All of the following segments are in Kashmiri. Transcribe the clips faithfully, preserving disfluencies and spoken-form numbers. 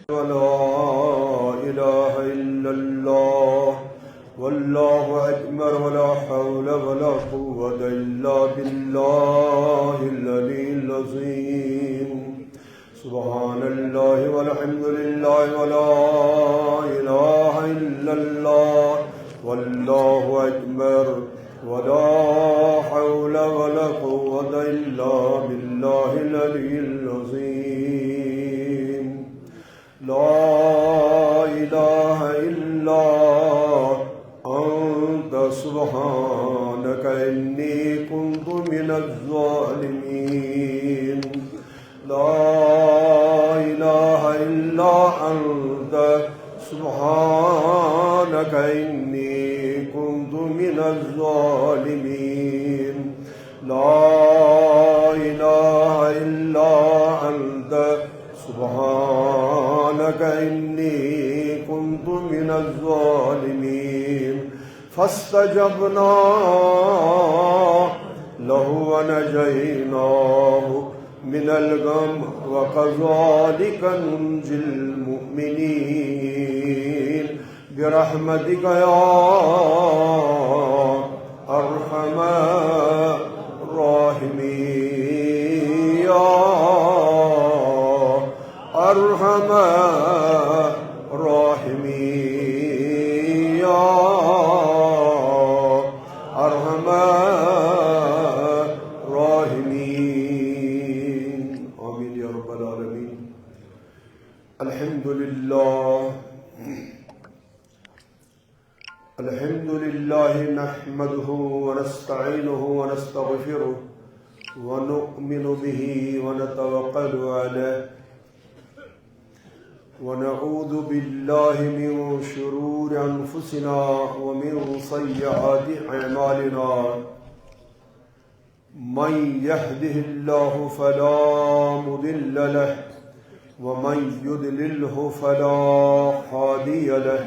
ولا إله إلا الله، والله أكبر، ولا حول ولا قوة إلا بالله العلي العظيم. سبحان الله والحمد لله ولا إله إلا الله، والله أكبر، ولا حول ولا قوة إلا بالله العلي العظيم. لا إله إلا أنت سبحانك إني كنت من الظالمين. لا إله إلا أنت سبحانك إني كنت من الظالمين. لا إله إلا أنت سبحانك إني كنت من الظالمين. فاستجبنا له ونجيناه من الغم وكذلك ننجي المؤمنين برحمتك يا أرحم الراحمين، يا أرحم الراحمين، يا أرحم الراحمين. آمين يا رب العالمين. الحمد لله. الحمد لله نحمده ونستعينه ونستغفره ونؤمن به ونتوكل عليه ونعوذ بالله من شرور أنفسنا ومن سيئات أعمالنا. من يهده الله فلا مضل له ومن يضلله فلا هادي له.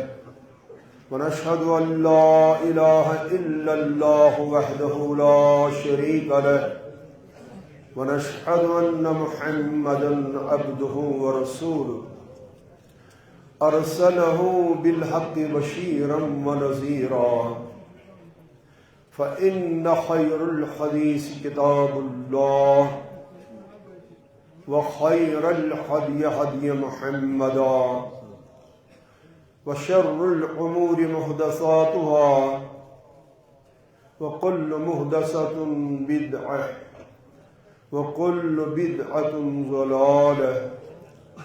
ونشهد أن لا إله إلا الله وحده لا شريك له. ونشهد أن محمدا عبده ورسوله. أرسله بالحق بشيرا ونذيرا. فإن خير الحديث كتاب الله، وخير الهدي هدي محمد، وشر الأمور محدثاتها، وكل محدثة بدعة، وكل بدعة ضلالة،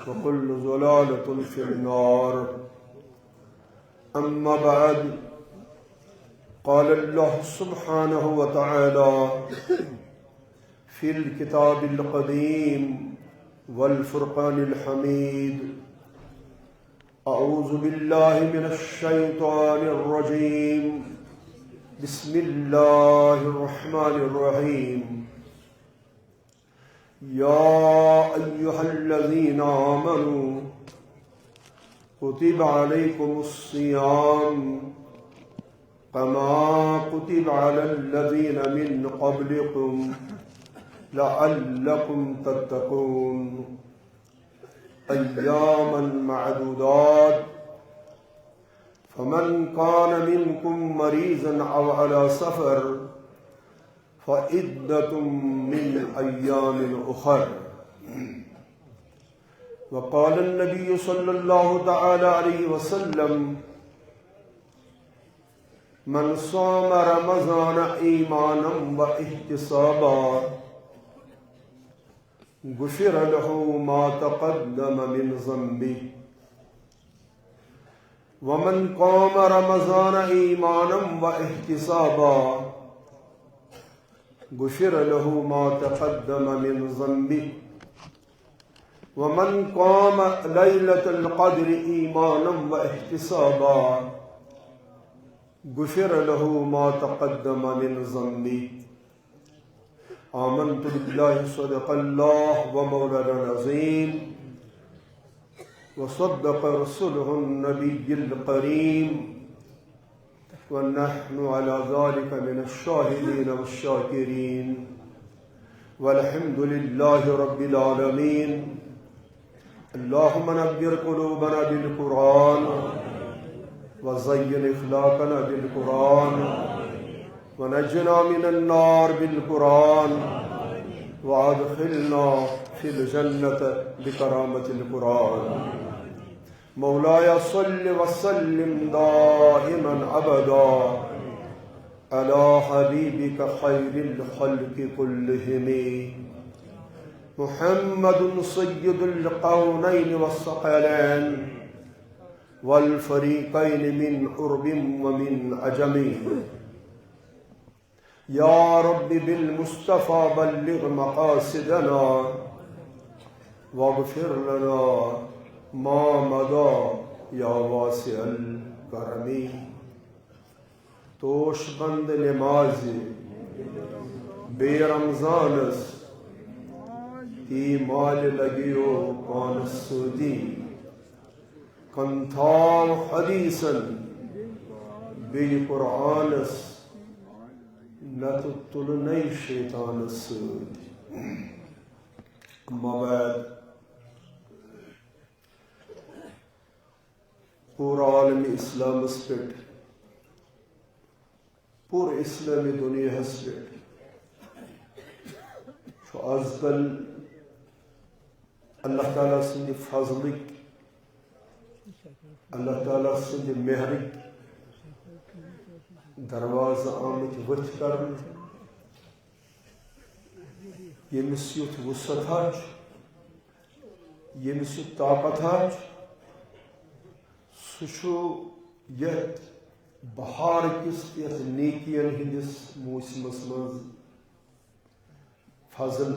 وكل ضلالة في النار. أما بعد، قال الله سبحانه وتعالى في الكتاب القديم والفرقان الحميد: أعوذ بالله من الشيطان الرجيم. بسم الله الرحمن الرحيم. يا أيها الذين آمنوا كتب عليكم الصيام كما كتب على الذين من قبلكم لعلكم تتقون. أياما معدودات، فمن كان منكم مريضا أو على سفر فعدة من أيام أخر. وقال النبي صلى الله تعالى عليه وسلم: من صام رمضان إيمانا واحتسابا غفر له ما تقدم من ذنبه، ومن قام رمضان إيمانا واحتسابا غفر له ما تقدم من ذنبه، ومن قام ليلة القدر إيمانا واحتسابا غفر له ما تقدم من ذنبه. آمنت بالله، صدق الله ومولانا العظيم، وصدق رسوله النبي الكريم، ونحن على ذلك من الشاهدين والشاكرين، والحمد لله رب العالمين. اللهم نور قلوبنا بالقرآن، وزين أخلاقنا بالقرآن، ونجنا من النار بالقرآن، وأدخلنا في الجنة بكرامة القرآن. مولاي صل وسلم دائما أبدا على حبيبك خير الخلق كلهم، محمد سيد الكونين والثقلين والفريقين من عرب ومن عجم. يا رب بالمصطفى بلغ مقاصدنا واغفر لنا ما مضى يا واسع الكرم. توش بند نمازِ بے رمضانس، تی مالہِ لگیو پانس سۭتی۔ کن تھاو حدیثن بیٚیہِ قرآنس، نتہٕ تُلنَے شیطانس سۭتۍ۔ اما بعد، پوٗرٕ عالمِ اسلامس پٮ۪ٹھ، پوٗرٕ اسلٲمی دُنیاہس پٮ۪ٹھ چھُ از کل اللہ تعالیٰ سٕنٛدِ فضلٕکۍ، اللہ تعالیٰ سٕنٛدِ مہرٕکۍ دروازٕ آمٕتۍ ؤتھۍ کرنہٕ۔ ییٚمِس یُتھ وُسعت چھُ، ییٚمِس یُتھ طاقت چھُ، سُہ چھُ یتھ بہار کِس، یتھ نیکین ہٕنٛدِس موسمس منٛز فضل،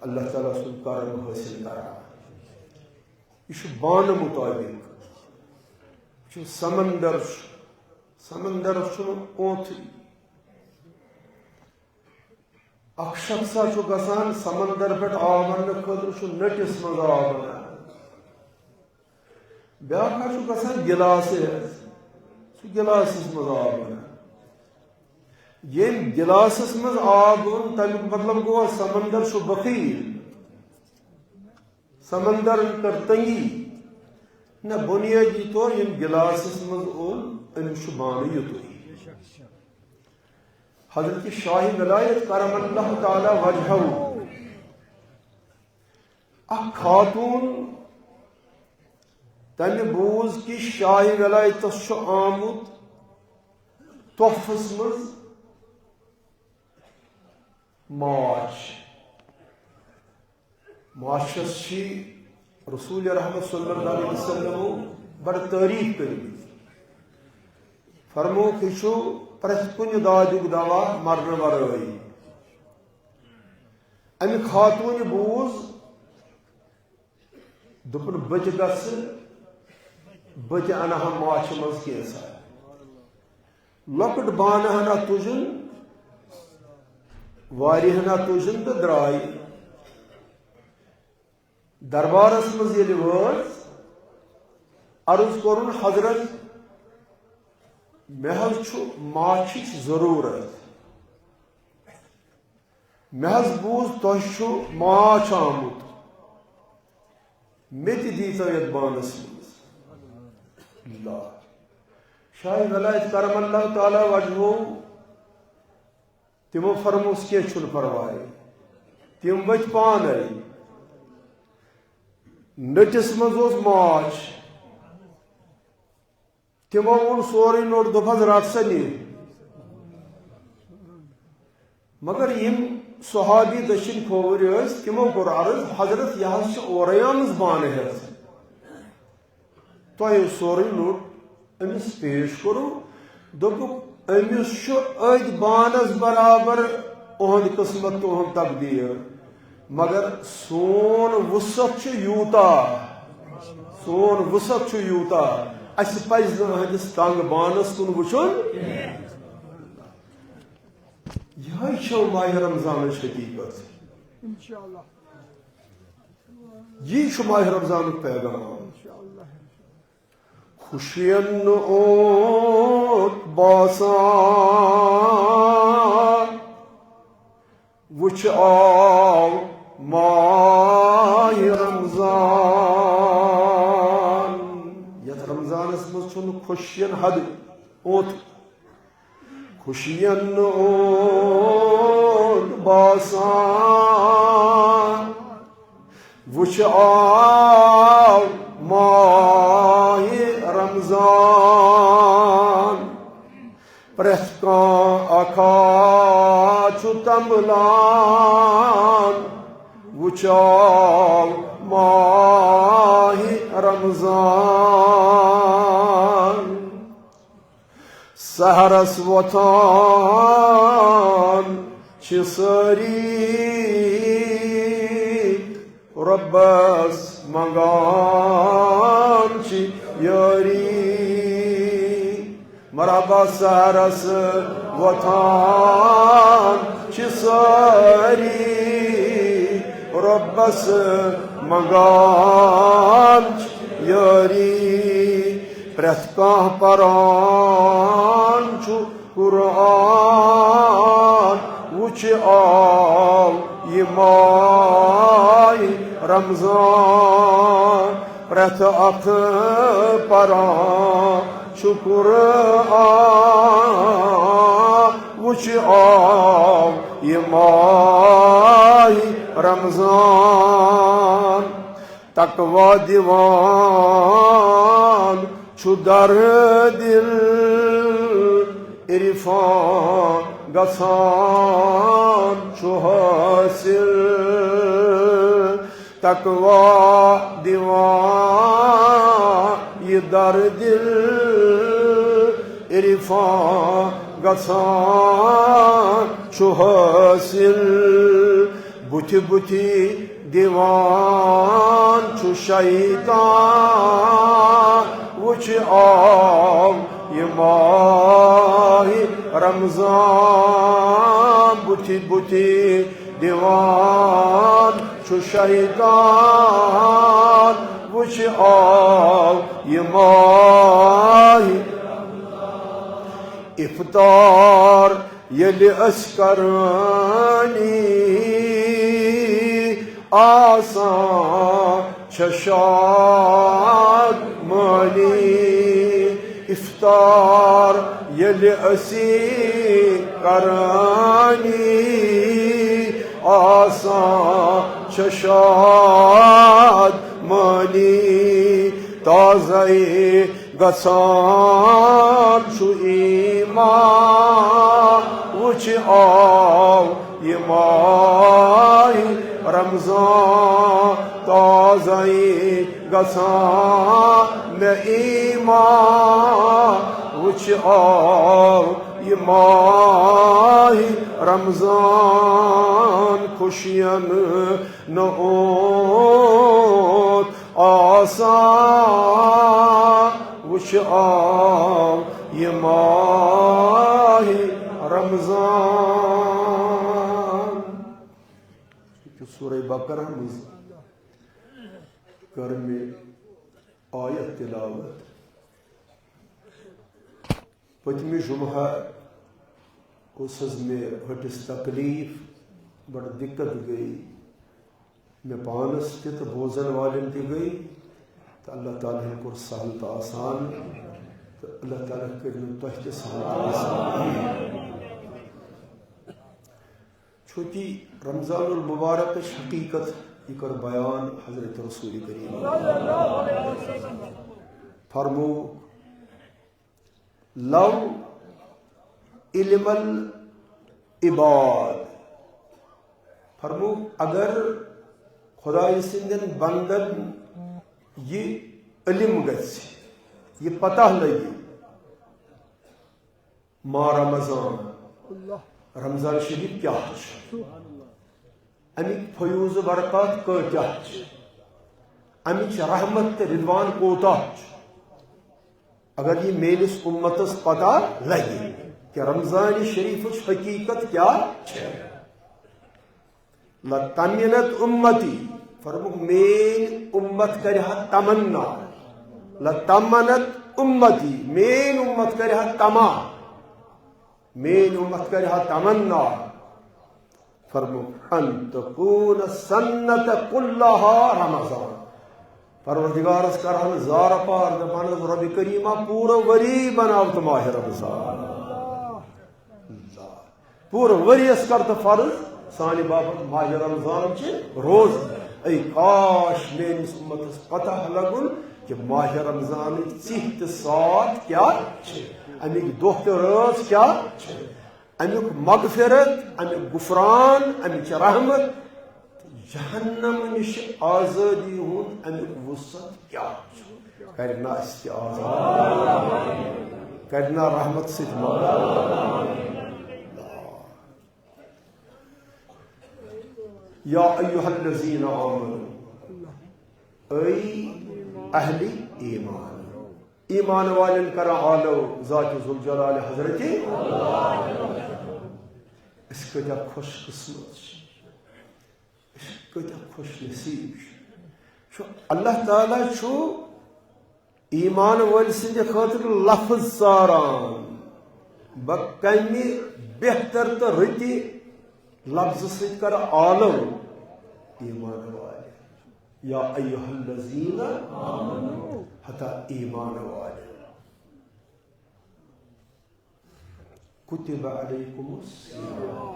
اللہ تعالیٰ سُنٛد کرم حٲصِل کران۔ یہِ چھُ بانہٕ مُطٲبِق، یہِ چھُ سمندر، سمندرس چھُنہٕ اوتھٕے۔ اکھ شخصا چھُ گژھان سمندر پٮ۪ٹھ آب اننہٕ خٲطرٕ، چھُ نٔٹِس منٛز آب انان۔ بیٛاکھ حظ چھُ گژھان گِلاسہٕ ہٮ۪تھ، سُہ گِلاسَس منٛز آب اَنان۔ ییٚمۍ گِلاسَس منٛز آب اوٚن، تَمیُک مطلب گوٚو، سمندر چھُ بخیل، سمندرن کٔر تنگی۔ نہ، بنیٲدی طور ییٚمۍ گِلاسَس منٛز اوٚن، أمِس چھُ بانہٕ یُتُے۔ حضرت شاہ ولایت کرم اللہ تعالیٰ وجہہ، اکھ خاتون، تمہِ بوٗز کہِ شاہ ولایتس چھُ آمُت تحفس منٛز ماچھ۔ ماچھس چھِ رسول رحمت صلی اللہ علیہ وسلمو بڑٕ تعریف کٔرمٕتۍ۔ فرمووُکھ، یہِ چھُ پرٛٮ۪تھ کُنہِ دادیُک دوا مرنہٕ ورٲے۔ امہِ خاتوٗنہِ بوٗز، دوٚپُن، بہٕ تہِ گژھٕ، بہٕ تہِ انہٕ ہا ماچھِ منٛز کینٛژھا۔ لۄکُٹ بانہٕ ہنا تُجُن، وارِ ہنا تُجُن تہٕ درٛاے۔ دربارس منٛز ییٚلہِ وٲژ، عرض کوٚرُن، حضرت، مےٚ حظ چھُ ماچھِچ ضروٗرت۔ مےٚ حظ بوٗز تۄہہِ چھُ ماچھ آمُت، مےٚ تہِ دیٖتو یَتھ بانَس منٛز۔ اللہ۔ شاہ ولایت کرم اللہ تعالیٰ وجہو، تِمو فرموس، کینٛہہ چھُنہٕ پرواے۔ تِم ؤتھۍ پانے۔ نٔٹِس منٛز اوس ماچھ۔ تِمو اوٚن سورُے نوٚٹ، دوٚپہَس، "رَٹ سا نہِ۔" مگر یِم صحابی دٔچھِنۍ کھووٕرۍ ٲسۍ، تِمو کوٚر عرض، "حضرت، یہِ حظ چھِ اورَے آمٕژ بانہٕ ہٮ۪تھ۔ تۄہہِ اوس سورُے نوٚٹ، أمِس پیش کوٚروٕ، دوٚپُکھ، أمِس چھُ أتھۍ بانَس برابر اُہُنٛد قٕسمت تہٕ اُہُنٛد تقدیٖر۔" مگر سون وُسعت چھُ یوٗتاہ، سون وُسعت چھُ یوٗتاہ، اَسہِ پَزِ نہٕ أہٕنٛدِس تنٛگ بانَس کُن وُچھُن۔ یِہوٚے چھُ ماہِ رمضانٕچ حقیٖقت۔ انشاءاللہ۔ یی چھُ ماہِ رمضانُک پیغام۔ انشاءاللہ۔ خوشین اوت باسان، وچھ آو ماہِ رمضان۔ خوشین حد اوت، خوشین اوت باسان، وچھ آو ماہِ رمضان۔ پرٛٮ۪تھ کانٛہہ اکھا چھُ تنبلان، وُچھاو ماہِ رمضان۔ سحرس وۄتھان چھِ سٲری، رۄبس منٛگان چھِ یٲری۔ مرحبا سحرس وۄتھان چھِ سٲری، رۄبس منٛگان چھِ یٲری۔ پرٛٮ۪تھ کانٛہہ پران چھُ قرآن، وُچھ آو یہِ ماہِ رمضان۔ پرٛٮ۪تھ اکھ پران چھُ قرآن، وُچھ آو یہِ ماہِ رمضان۔ تقوی دِوان چھُ در دل، عرفان گژھان چھُ حٲصِل۔ تقوی دِوان یہِ در دل، عرفان گژھان چھُ حٲصِل۔ بُتھِ بُتھِ دِوان چھُ شیطان، وُچھ آو یہِ ماہِ رمضان۔ بُتھِ بُتھِ دِوان چھُ شیطان، وُچھ آو یہِ ماہِ افطار ییٚلہِ أسۍ کرٲنی، آسان چھےٚ شاد مٲنی۔ افطار ییٚلہِ أسی کرٲنی، آسان چھےٚ شاد مٲنی۔ تازَے گژھان چھُ ایمان، وُچھ آو یہِ ماہِ رمضان۔ تازَے گژھان مےٚ ایمان، وُچھ آو یہِ ماہِ رمضان۔ خوشین نہٕ اوت آسان، وُچھ آو یہِ ماہِ رمضان۔ سورہ بقرہ منٛز کٔر مےٚ آیت تلاوت۔ پٔتمہِ جمعہ اوس حظ مےٚ ۂٹِس تکلیٖف، بڑٕ دِقت گٔے مےٚ پانس تہِ تہٕ بوزن والٮ۪ن تہِ گٔے، تہٕ اللہ تعالیٰ ہن کوٚر سہل تہٕ آسان، تہٕ اللہ تعالیٰ کٔرِنو تۄہہِ تہِ سہل تہٕ آسان۔ چھُٹی رمضان المبارکٕچ حقیٖقت، یہِ کٔر بیان حضرت رسول کریم۔ فرموو، لو علم العباد، فرموو، اگر خدایہِ سٕنٛدٮ۪ن بندن یہِ علم گژھِ، یہِ پتہ لگہِ، ما رمضان، رمضان شریف کیٛاہ چھُ، اَمِکۍ فیوض و برکات کۭتیٛاہ چھِ، اَمِچ رحمت تہٕ رضوان کوٗتاہ چھُ۔ اگر یہِ میٲنِس اُمتس پتہ لگہِ کہِ رمضان شریفٕچ حقیٖقت کیٛاہ چھےٚ، لتمنت امتی، فرموو، میٲنۍ اُمت کرِ ہا تمنا، لتمنت امتی، میٲنۍ اُمت کرِ ہا تما، میٲنۍ اُمت کرِ ہا تمنا، فرموو، ان تکون سنت کلہا رمضان، پروردگارس کرہن زارٕ پار، دپہنس، رۄبِ کریمہ، پوٗرٕ ؤری بناو تہٕ ماہِ رمضان۔ پوٗرٕ ؤریس کر تہٕ فرض سانہِ باپتھ ماہِ رمضان چہِ روزٕ۔ اے کاش میٲنِس اُمتس پتہ لگُن کہِ ماہِ رمضانٕکۍ ژِہۍ تہٕ ساتھ کیٛاہ چھِ، امیِکۍ دۄہ تہٕ رٲژ کیٛاہ چھِ، امیُک مغفرت، امیُک غفران، امِچ رحمت، جہنم نِش آزٲدی ہُنٛد امیُک وسعت کیٛاہ چھُ۔ کرِ نا اَسہِ تہِ آزاد، کرِ نا رحمت سۭتۍ مدد۔ یا ایھا الذین آمنوا، اے اہلِ ایمان، ایمان والٮ۪ن کران آلو ذات ذوالجلال حضرت۔ أسۍ کۭتیٛاہ خۄش قسمت چھِ، أسۍ کۭتیٛاہ خۄش نصیٖب چھِ۔ چھُ اللہ تعالیٰ چھُ ایمان وٲلۍ سٕنٛدِ خٲطرٕ لفظ ژاران، بہٕ کمہِ بہتر تہٕ رٕتہِ لفظہٕ سۭتۍ کرٕ آلو ایمان والٮ۪ن۔ یا ایھا الذین آمنوا، ہتا ایمان والٮ۪ن۔ کتب علیکم الصیام۔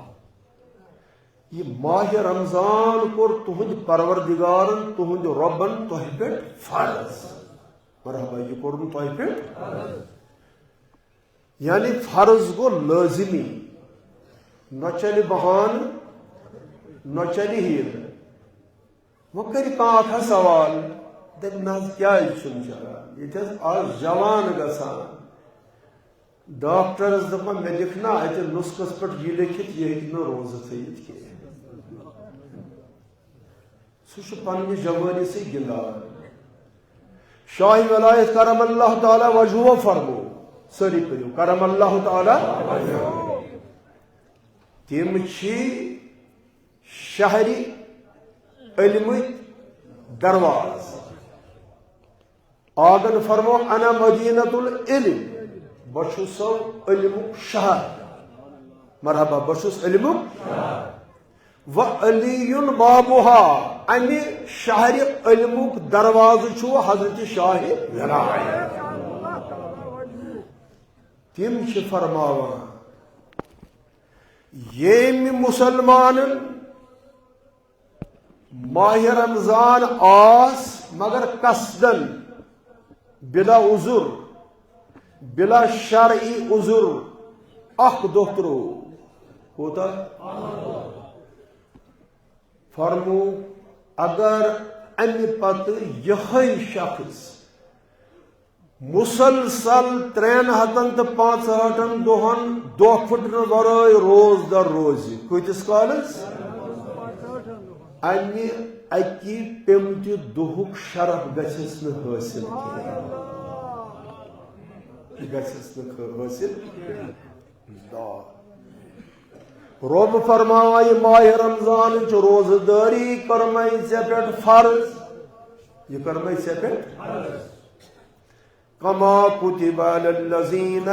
یہِ ماہِ رمضان کوٚر تُہنٛدِ پروردگارن، تُہنٛدِ رۄبن تۄہہِ پٮ۪ٹھ فرض۔ مرحبا، یہِ کوٚرُن تۄہہِ پٮ۪ٹھ۔ یعنی فرض گوٚو لٲزمی، نہ چلہِ بہانہٕ، نہ چلہِ حیلہٕ۔ وۄنۍ کَرِ کانٛہہ اَکھ ہا سوال، دَپہِ، "نہ حظ، کیٛازِ چھُنہٕ چلان؟ ییٚتہِ حظ آز جوان گژھان، ڈاکٹرس دَپان، مےٚ دِکھ نا اَتہِ نُسخس پٮ۪ٹھ یہِ لیکھِتھ، یہِ ہیٚکہِ نہٕ روزٕ تھٲیِتھ کینٛہہ۔" سُہ چھُ پننہِ جوٲنی سۭتۍ گِنٛدان۔ شاہ ولایت کرم اللہ تعالیٰ وجہہ فرمو، سٲری پٔرِو، کرم اللہ تعالیٰ۔ تِم چھِ شہرِ علمٕکۍ دروازٕ۔ آگن فرمو، "انا مدینۃ العلم"، بہٕ چھُسو علمُک شہر۔ مرحبا، بہٕ چھُس علمُک۔ "و علی بابہا"، امہِ شہرِ علمُک دروازٕ چھُ حضرت شاہ ولایت۔ تِم چھِ فرماوان، ییٚمہِ مسلمانن ماہِ رمضان آس مگر قصدن، بلا عذر، بلا شرعی عذر، اکھ دۄہ ترٛوو۔ کوتاہ؟ فرمو، اگر امہِ پتہٕ یِہوٚے شخص مسلسل ترٛٮ۪ن ہتن تہٕ پانٛژہٲٹھن دۄہن دۄہ پھٕٹنہٕ ورٲے روزدر روزِ۔ کۭتِس کالس؟ امہِ اکہِ پیمتہِ دۄہُک شرف گژھٮ۪س نہٕ حٲصِل کینٛہہ۔ یہِ گژھٮ۪س نہٕ حٲصِل کینٛہہ۔ رۄب فرماوان، یہِ ماہِ رمضانٕچ روزٕ دٲری کٔرمَے ژےٚ پٮ۪ٹھ فرض۔ یہِ کٔرمَے ژےٚ پٮ۪ٹھ کما کتب علی الذین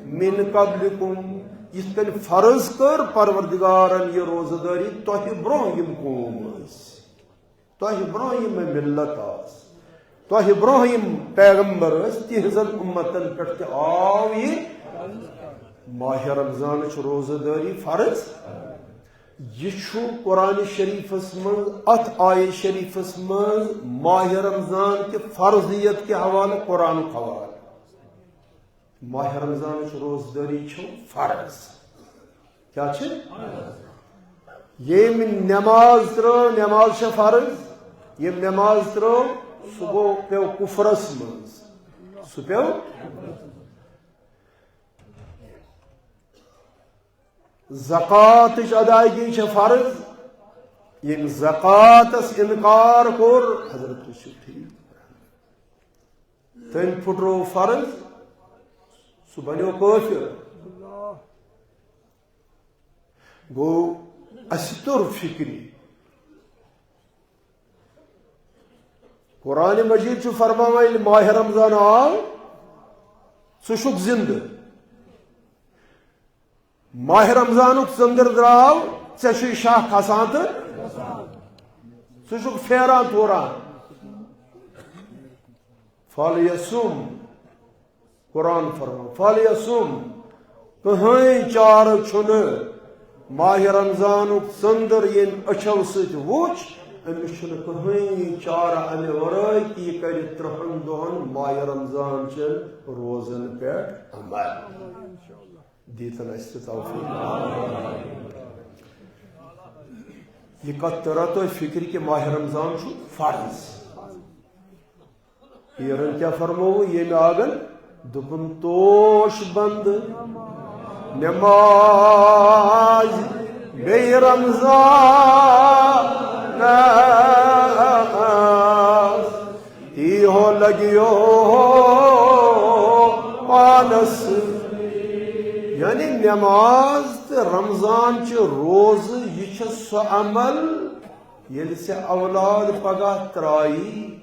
من قبلکم، یِتھ کٔنۍ فرض کٔر پروردگارن یہِ روزٕ دٲری تۄہہِ برونٛہہ یِم قوم ٲسۍ، تۄہہِ برونٛہہ یِم ملت آسہٕ، تۄہہِ برونٛہہ یِم پیغمبر ٲسۍ، تِہنٛزن اُمتن پٮ۪ٹھ تہِ آو یہِ ماہِ رمضانٕچ روزٕ دٲری فرض۔ یہِ چھُ قرآن شریفس منٛز، اتھ آیت شریفس منٛز ماہِ رمضان کہِ فرضیت کہِ حوالہٕ قرآنُک حوالہٕ۔ ماہِ رمضانٕچ روزٕ دٲری چھِ فرض۔ کیٛاہ چھِ؟ ییٚمۍ نٮ۪ماز ترٲو، نٮ۪ماز چھےٚ فرض۔ ییٚمۍ نٮ۪ماز ترٲو، سُہ گوٚو، پیوٚو کُفرس منٛز۔ سُہ پیوٚو۔ زکاتٕچ ادائیگی چھےٚ فرض۔ ییٚمۍ زکاتس انکار کوٚر، حضرت، تُہۍ چھِو ٹھیٖک۔ تٔمۍ پھُٹروو فرض، سُہ بنیو کٲفِر۔ گوٚو، اَسہِ توٚر فِکرِ۔ قرآن مجید چھُ فرماوان، ییٚلہِ ماہِ رمضان آو، ژٕ چھُکھ زِندٕ۔ ماہِ رمضانُک ژٔنٛدٕر درٛاو، ژےٚ چھُے شاہ کھسان تہٕ ژٕ چھُکھ پھیران توران۔ فلیصم، قرآن فرمان، فلیصم، کٕہٕنۍ چارٕ چھُنہٕ ماہِ رمضانُک ژٔنٛدٕر ییٚمۍ أچھو سۭتۍ وُچھ، أمِس چھُنہٕ کٕہٕنۍ چارٕ اَمہِ ورٲے کہِ یہِ کَرِ ترٛہَن دۄہَن ماہِ رمضان چٮ۪ن روزن پٮ۪ٹھ عمل۔ دیٖتن اَسہِ تہِ توفیٖق۔ یہِ کَتھ تٔرا تۄہہِ فِکرِ کہِ ماہِ رمضان چھُ فرض؟ پیرن کیٛاہ فرمووُ ییٚمہِ آگن؟ دوٚپُن، توش بند نماز بیٚیہِ رمضانس، تی ہو لگیو پانس۔ یعنی نماز تہٕ رمضان چہِ روزٕ، یہِ چھُ سُہ عمل، ییٚلہِ ژےٚ اولاد پگاہ ترٛایی،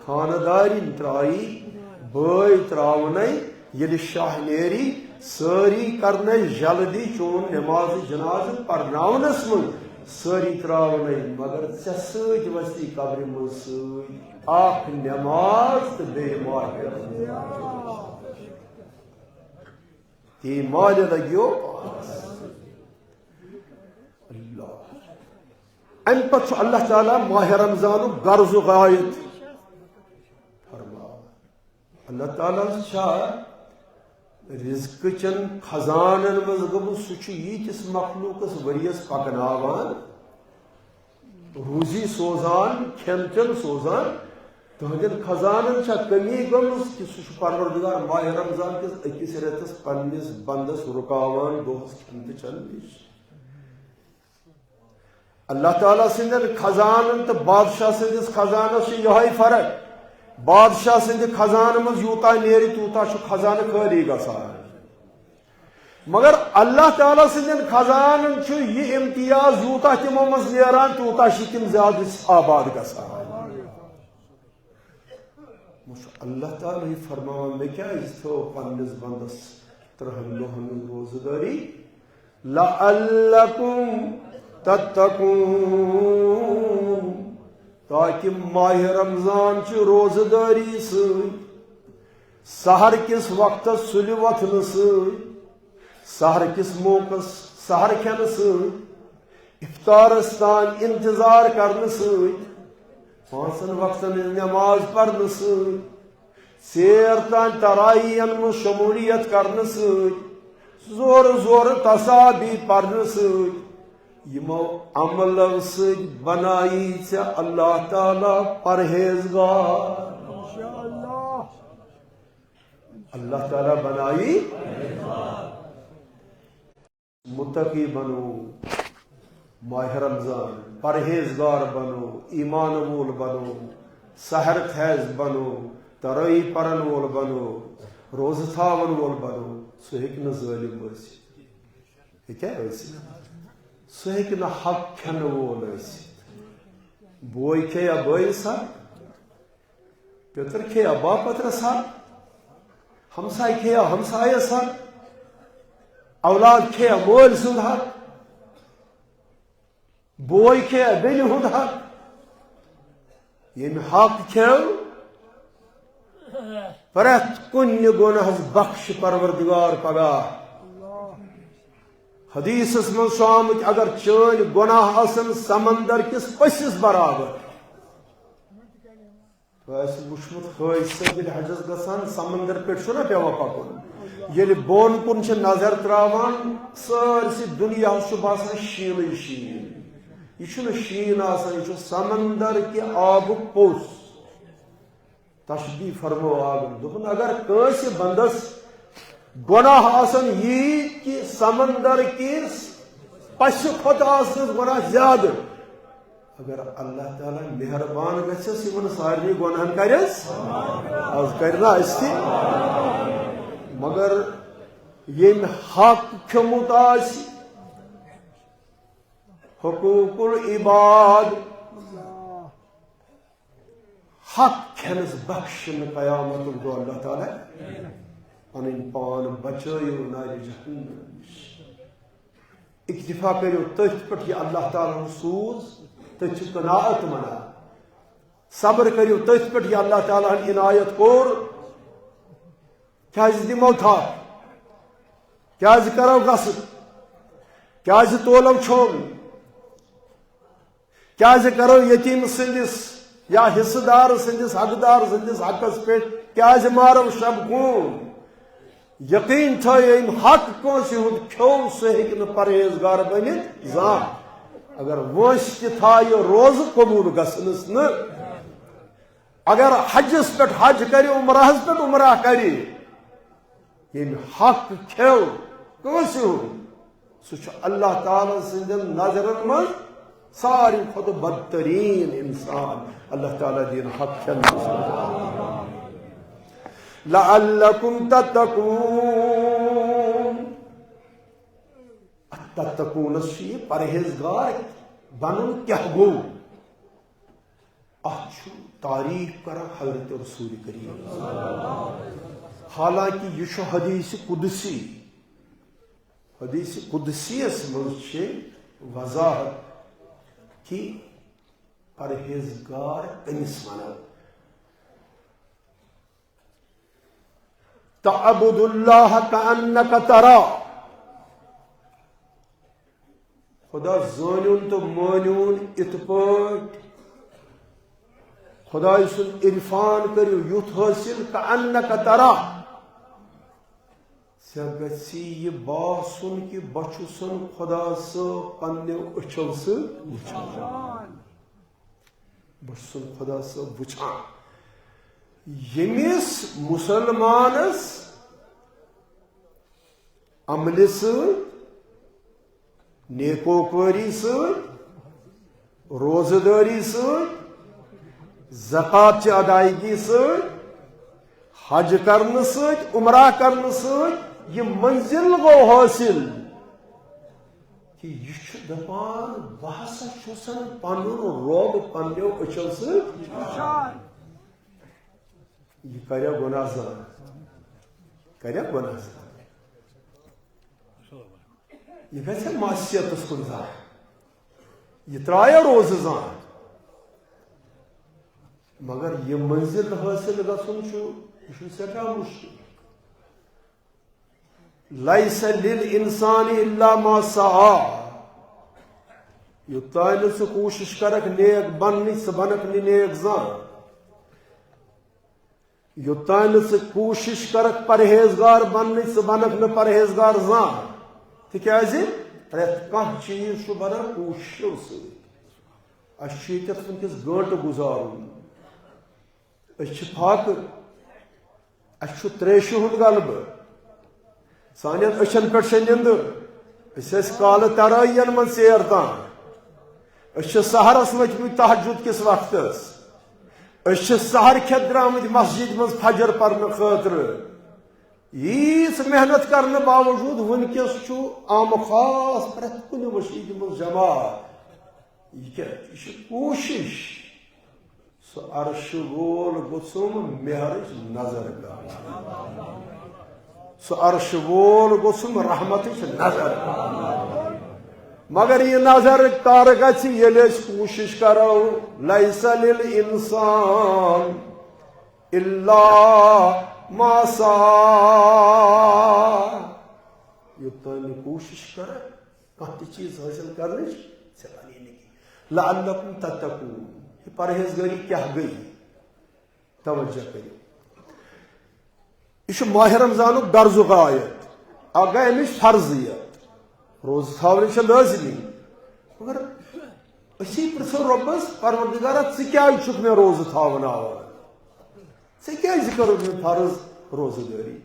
خانہٕ دارِنۍ ترٛایی، بٲے ترٛاونَے، ییٚلہِ شاہ نیری، سٲری کرنَے جلدی چون نماز جنازٕ پرناونَس منٛز، سٲری ترٛاونَے، مگر ژےٚ سۭتۍ وَسی قبرِ منٛز سۭتۍ اکھ نماز تہٕ بیٚیہِ ماہِ رمضان۔ تی مالہِ لگیو پانس۔ اللہ۔ اَمہِ پتہٕ چھُ اللہ تعالیٰ ماہِ رمضانُک غرض و غایت فرماوان۔ اللہ تعالیٰ ہس چھا رزقہٕ چٮ۪ن خزانن منٛز گوٚمُت، سُہ چھُ ییٖتِس مخلوٗقس ؤرِیَس پکناوان، روزی سوزان، کھٮ۪ن چٮ۪ن سوزان۔ تہنٛدٮ۪ن خزانن چھا کمی گٔمٕژ کہِ سُہ چھُ پروردگار ماہِ رمضان کِس أکِس رٮ۪تس پننِس بندس رُکاوان دۄہس کھٮ۪ن تہٕ چٮ۪ن نِش؟ اللہ تعالیٰ سٕنٛدٮ۪ن خزانن تہٕ بادشاہ سٕنٛدِس خزانس چھِ یِہوٚے فرق۔ بادشاہ سٕنٛدِ خزانہٕ منٛز یوٗتاہ نیرِ، تیوٗتاہ چھُ خزانہٕ خٲلی گژھان۔ مگر اللہ تعالیٰ سٕنٛدٮ۪ن خزانن چھُ یہِ امتیاز، یوٗتاہ تِمو منٛز نیران، تیوٗتاہ چھِ تِم زیادٕ آباد گژھان۔ وۄنۍ چھُ اللہ تعالیٰ ہٕے فرماوان، مےٚ کیٛازِ تھٲو پننِس بندس ترٛہن دۄہن ہٕنٛز روزٕ دٲری؟ لعلکم تتقون، تاکہ ماہِ رمضان چہِ روزٕ دٲری سۭتۍ، سحر کِس وقتس سُلہِ وۄتھنہٕ سۭتۍ، سحر کِس موقعس سحر کھٮ۪نہٕ سۭتۍ، افطارس تام انتظار کرنہٕ سۭتۍ، پانٛژن وقتن ہٕنٛز نماز پرنہٕ سۭتۍ، ژیر تام تراویحن منٛز شمولیت کرنہٕ سۭتۍ، زورٕ زورٕ تسابیح پرنہٕ سۭتۍ، یِمو عملو سۭتۍ بنایی ژےٚ اللہ تعالیٰ پرہیزگار۔ اللہ تعالیٰ بنایی۔ متقی بنو، ماہِ رمضان، پرہیزگار بنو، ایمان وول بنو، سحر خیز بنو، ترٲوی پرن وول بنو، روزٕ تھاون وول بنو، سُہ ہیٚکہِ نہٕ ظٲلِم ٲسِتھ۔ ہیٚکیٛاہ ٲسِتھ؟ سُہ ہیٚکہِ نہٕ حق کھٮ۪نہٕ وول ٲسِتھ۔ بوے کھیٚیا بٲیِس حق؟ پیٚتٕر کھیٚیا باپترس حق؟ ہمساے کھیٚیا ہمسایس حق؟ اولاد کھیٚیا مٲلۍ سُنٛد حق؟ بوے کھیٚیا بیٚنہِ ہُنٛد حق؟ ییٚمہِ حق کھیٚو، پرٛٮ۪تھ کُنہِ گۄناہس بخش پروردگار پگاہ۔ حدیثس منٛز چھُ آمُت، اگر چٲنۍ گۄناہ آسن سمندر کِس پٔسِس برابر، تۄہہِ آسہِ وُچھمُت حٲدثہٕ، ییٚلہِ حجس گژھان، سمندر پٮ۪ٹھ چھُنہ پٮ۪وان پکُن، ییٚلہِ بۄن کُن چھِ نظر تراوان، سٲرسٕے دُنیاہس چھُ باسان شیٖنٕے شیٖن۔ یہِ چھُنہٕ شیٖن آسان، یہِ چھُ سمندر کہِ آبُک پوٚس۔ تشبیہ فرمٲو آبن، دوٚپُن، اگر کٲنٛسہِ بندس گۄناہ آسن ییٖتۍ کہِ سمندر کِس پسہِ کھۄتہٕ آسنس گۄناہ زیادٕ، اگر اللہ تعالیٰ مہربان گژھٮ۪س، یِمن سارنٕے گۄناہن کرٮ۪س، از کرِ نہ اسہِ تہِ، مگر ییٚمۍ حق کھیوٚمُت آسہِ، حقوق العباد، حق کھٮ۪نس بخشنہٕ قیامتُک دۄہ اللہ تعالیٰ، پنٕنۍ پان بچٲیِو نارِ جہنم نِش۔ اکتفا کٔرِو تٔتھۍ پٮ۪ٹھ یہِ اللہ تعالیٰ ہن سوٗز، تٔتھۍ چھِ قناعت ونان۔ صبر کٔرِو تٔتھۍ پٮ۪ٹھ یہِ اللہ تعالیٰ ہن عنایت کوٚر۔ کیازِ دِمو تھپھ؟ کیازِ کرو غصب؟ کیازِ تولو چھوٚل؟ کیازِ کرو یتیم سٕنٛدِس یا حصہٕ دار سٕنٛدِس، حقدار سٕنٛدِس حقس پٮ۪ٹھ کیازِ مارو شب خوٗن؟ یقین تھٲیِو، ییٚمۍ حق کٲنٛسہِ ہُنٛد کھیوٚو، سُہ ہیٚکہِ نہٕ پرہیزگار بٔنِتھ زانٛہہ۔ اگر وٲنٛسہِ تہِ تھایہِ روزٕ، قبوٗل گژھنَس نہٕ۔ اگر حجس پٮ۪ٹھ حج کرِ، عمرہس پٮ۪ٹھ عمرہ کرِ، ییٚمۍ حق کھیوٚو کٲنٛسہِ ہُنٛد، سُہ چھُ اللہ تعالیٰ سٕنٛدٮ۪ن نظرن منٛز ساروی کھۄتہٕ بدترین انسان۔ اللہ تعالیٰ دِیِن حق کھٮ۪نَس منٛز۔ لعلکم تتقون۔ اتھ تتقونس چھُ یہِ پرہیزگار بنُن کیٛاہ گوٚو؟ اتھ چھُ تعریف کران حضرت رسول کریم۔ حالانکہ یہِ چھُ حدیث قدسی۔ حدیث قدسیس منٛز چھِ وضاحت کہِ پرہیزگار کٔمِس ونو؟ تعبد اللہ کانک ترا۔ خدا زٲنِوُن تہٕ مٲنِوُن اِتھ پٲٹھۍ، خدایہِ سُنٛد عرفان کٔرِو یُتھ حٲصِل، کانک ترا۔ ژےٚ گژھی یہِ باسُن کہِ بہٕ چھُسن خدا صٲب پننیو أچھو سۭتۍ وٕچھان۔ بہٕ چھُسن خدا صٲب وٕچھان۔ ییٚمِس مسلمانس عملہِ سۭتۍ، نیکوکٲری سۭتۍ، روزٕ دٲری سۭتۍ، زکوٰۃ چہِ ادائیگی سۭتۍ، حج کرنہٕ سۭتۍ، عمرہ کرنہٕ سۭتۍ یہِ منزل گوٚو حٲصِل کہِ یہِ چھُ دپان، بہٕ ہسا چھُسن پنُن رۄب پننیو أچھو سۭتۍ وٕچھان۔ یہِ کریا گۄناہ زانٛہہ؟ کریا گۄناہ زانٛہہ؟ یہِ گژھِ معصیتس کُن زانٛہہ؟ یہِ ترٛایہ روزٕ زانٛہہ؟ مگر یہِ منزل حٲصِل گژھُن چھُ، یہِ چھُ سٮ۪ٹھاہ مُشکِل۔ لیس للانسان الا ما سعی۔ یوٚتام نہٕ ژٕ کوٗشِش کرکھ نیک بننٕچ، ژٕ بنکھ نہٕ نیک زانٛہہ۔ یوٚتام نہٕ ژٕ کوٗشِش کرکھ پرہیزگار بننٕچ، ژٕ بنکھ نہٕ پرہیزگار زانٛہہ۔ تِکیازِ پرٛٮ۪تھ کانٛہہ چیٖز چھُ بنان کوٗشِشو سۭتۍ۔ اَسہِ چھُ ییٚتٮ۪تھ وٕنکیٚس گٲنٛٹہٕ گُزارُن۔ أسۍ چھِ فاقہٕ، اَسہِ چھُ تریشہِ ہُنٛد غلبہٕ، سانٮ۪ن أچھن پٮ۪ٹھ چھےٚ نِندٕر، أسۍ ٲسۍ کالہٕ ترٲیی یَن منٛز ژیر تام، أسۍ چھِ سحرس ؤتھمٕتۍ تہجد کِس وقتس، أسۍ چھِ سحر کھٮ۪تھ درٛامٕتۍ مسجد منٛز فجر پرنہٕ خٲطرٕ۔ ییٖژ محنت کرنہٕ باوجوٗد وٕنکیٚس چھُ عام خاص پرٛٮ۪تھ کُنہِ مسجد منٛز جماعت۔ یہِ کیٛاہ؟ یہِ چھِ کوٗشِش۔ سُہ عرشہٕ وول گوٚژھُم مہرٕچ نظر کرُن۔ سُہ عرشہٕ وول گوٚژھُم رحمتٕچ نظر کرُن۔ مگر یہِ نظر کر گژھِ، ییٚلہِ أسۍ کوٗشِش کرو، لیس للانسان الا ما سعی۔ یوٚتام نہٕ کوٗشِش کرکھ کانٛہہ تہِ چیٖز حٲصِل کرنٕچ، ژےٚ بنی نہٕ کینٛہہ۔ لعلکم تتقون، یہِ پرہیزگٲری کیٛاہ گٔے؟ توجہ کٔرِو، یہِ چھُ ماہِ رمضانُک درزُک آیت، اکھ گٔے اَمِچ فرضیت، روزٕ تھاوٕنۍ چھےٚ لٲزمی، مگر أسی پرٛژھو رۄبس، پروردگارا، ژٕ کیٛازِ چھُکھ مےٚ روزٕ تھاوناوان؟ ژےٚ کیٛازِ کٔرٕتھ مےٚ فرض روزٕ دٲری؟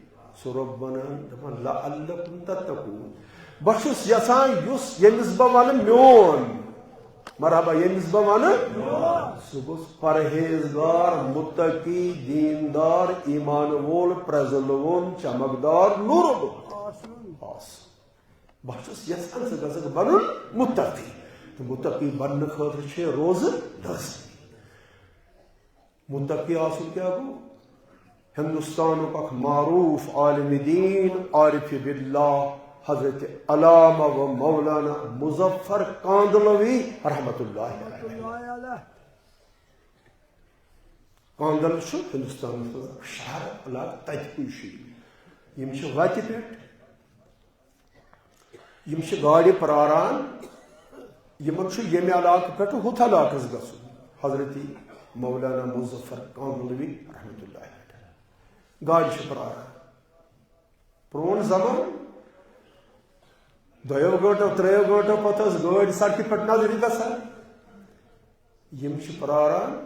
سُہ رۄب ونان، دپان، لعلکم تتقون۔ بہٕ چھُس یژھان یُس، ییٚمِس بہٕ ونہٕ میون، مرحبا، ییٚمِس بہٕ ونہٕ، سُہ گوٚژھ پرہیزگار، متقی، دیندار، ایمان وول، پرزلوُن، چمکدار، نورُک آسُن۔ بہٕ چھُس یژھان ژٕ گژھکھ بنُن متقی۔ تہٕ متقی بننہٕ خٲطرٕ چھُ روزٕ لٲزمی۔ متقی آسُن کیٛاہ گوٚو؟ ہندوستانُک اکھ معروف عالم دین عارف باللہ حضرت علامہ و مولانا مظفر کاندلوی رحمت اللہ علیہ۔ کانٛدل چھُ ہندوستانس منٛز اکھ شہر علاقہٕ، تتہِ کُے چھُ یہِ۔ یِم چھِ وتہِ پٮ۪ٹھ، یِم چھِ گاڑِ پراران، یِمن چھُ ییٚمہِ علاقہٕ پٮ۪ٹھ ہُتھ علاقس گژھُن۔ حضرت مولانا مظفر کانٛدلوی رحمتہ اللہ علیہ گاڑِ چھِ پراران۔ پرون زمانہٕ، دۄیو گٲنٛٹو، ترٛیٚیو گٲنٛٹو پتہٕ ٲس گٲڑۍ سڑکہِ پٮ۪ٹھ نظرِ گژھان۔ یِم چھِ پراران،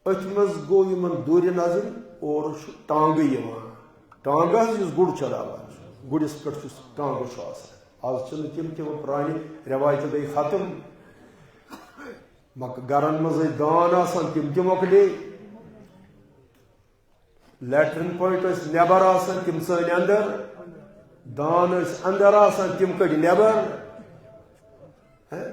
أتھۍ منٛز گوٚو یِمن دوٗرِ نظرِ، اورٕ چھُ ٹانٛگہٕ یِوان۔ ٹانٛگہٕ حظ، یُس گُر چلاوان چھُ، گُرِس پٮ۪ٹھ یُس ٹانٛگہٕ چھُ آسان۔ آز چھِنہٕ تِم، تِم پرٛانہِ رٮ۪وایتہٕ گٔے ختم۔ مۄک-، گرن منٛز ٲسۍ دان آسان، تِم تہِ مۄکلے۔ لیٹرن پوینٹ ٲسۍ نٮ۪بر آسان، تِم ژٲنۍ اندر۔ دان ٲسۍ اندر آسان، تِم کٔڑۍ نٮ۪بر۔ ہے؟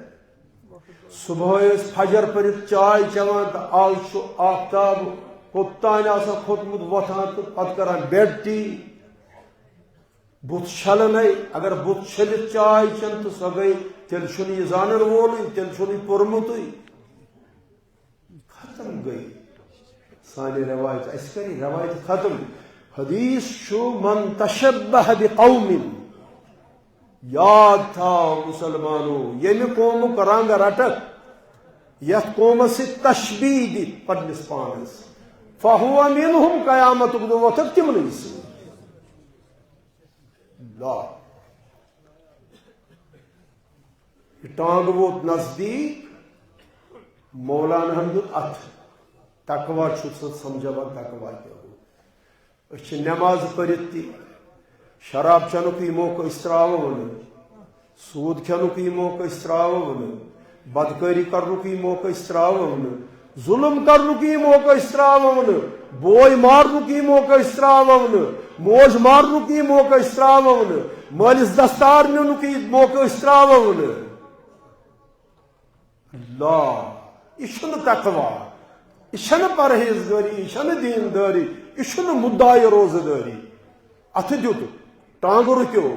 صبحٲے ٲسۍ فجر پٔرِتھ چاے چٮ۪وان تہٕ آز چھُ آفتاب کوٚت تام آسان کھوٚتمُت، وۄتھان تہٕ پتہٕ کران بیڈ ٹی۔ بُتھ چھلنَے، اگر بُتھ چھٔلِتھ چاے چٮ۪ن تہٕ سۄ گٔے، تیٚلہِ چھُنہٕ یہِ زانن وولٕے، تیٚلہِ چھُنہٕ یہِ پوٚرمُتُے۔ ختم گٔے سانہِ رٮ۪وایت، اَسہِ کَرِ رٮ۪وایت ختم۔ حدیث چھُ، "من تشبہ بقوم"، یاد تھاو مُسلمانو، ییٚمہِ قومُک رنٛگ رٹکھ، یَتھ قومس سۭتۍ تشبیہ دِتھ پننِس پانس، "فہو منہم"، قیامتُک دۄہ وۄتھکھ تِمنٕے سۭتۍ۔ لا۔ یہِ ٹانٛگہٕ ووت نزدیٖک، مولانا ہن دیُت اَتھٕ۔ تقویٰ چھُ سُہ سمجھاوان، تقویٰ کیٛاہ گوٚو۔ أسۍ چھِ نٮ۪ماز پٔرِتھ تہِ، شراب چٮ۪نُک یہِ موقعہٕ أسۍ ترٛاوو نہٕ، سوٗد کھٮ۪نُک یہِ موقعہٕ أسۍ ترٛاوو نہٕ، بدکٲری کرنُک یہِ موقعہٕ أسۍ ترٛاوو نہٕ، ظلم کرنُک یہِ موقعہٕ أسۍ ترٛاوو نہٕ، بوے مارنُک یہِ موقعہٕ أسۍ ترٛاوو نہٕ، موج مارنُک یہِ موقعہٕ أسۍ ترٛاوو نہٕ، مٲلِس دستار نِنُک یہِ موقعہٕ أسۍ ترٛاوو نہٕ۔ لا، یہِ چھُنہٕ تقویٰ، یہِ چھَنہٕ پرہیزگٲری، یہِ چھَنہٕ دیندٲری، یہِ چھُنہٕ مُدعایہِ روزٕ دٲری۔ اَتھٕ دیُتُکھ، ٹانٛگہٕ رُکیو،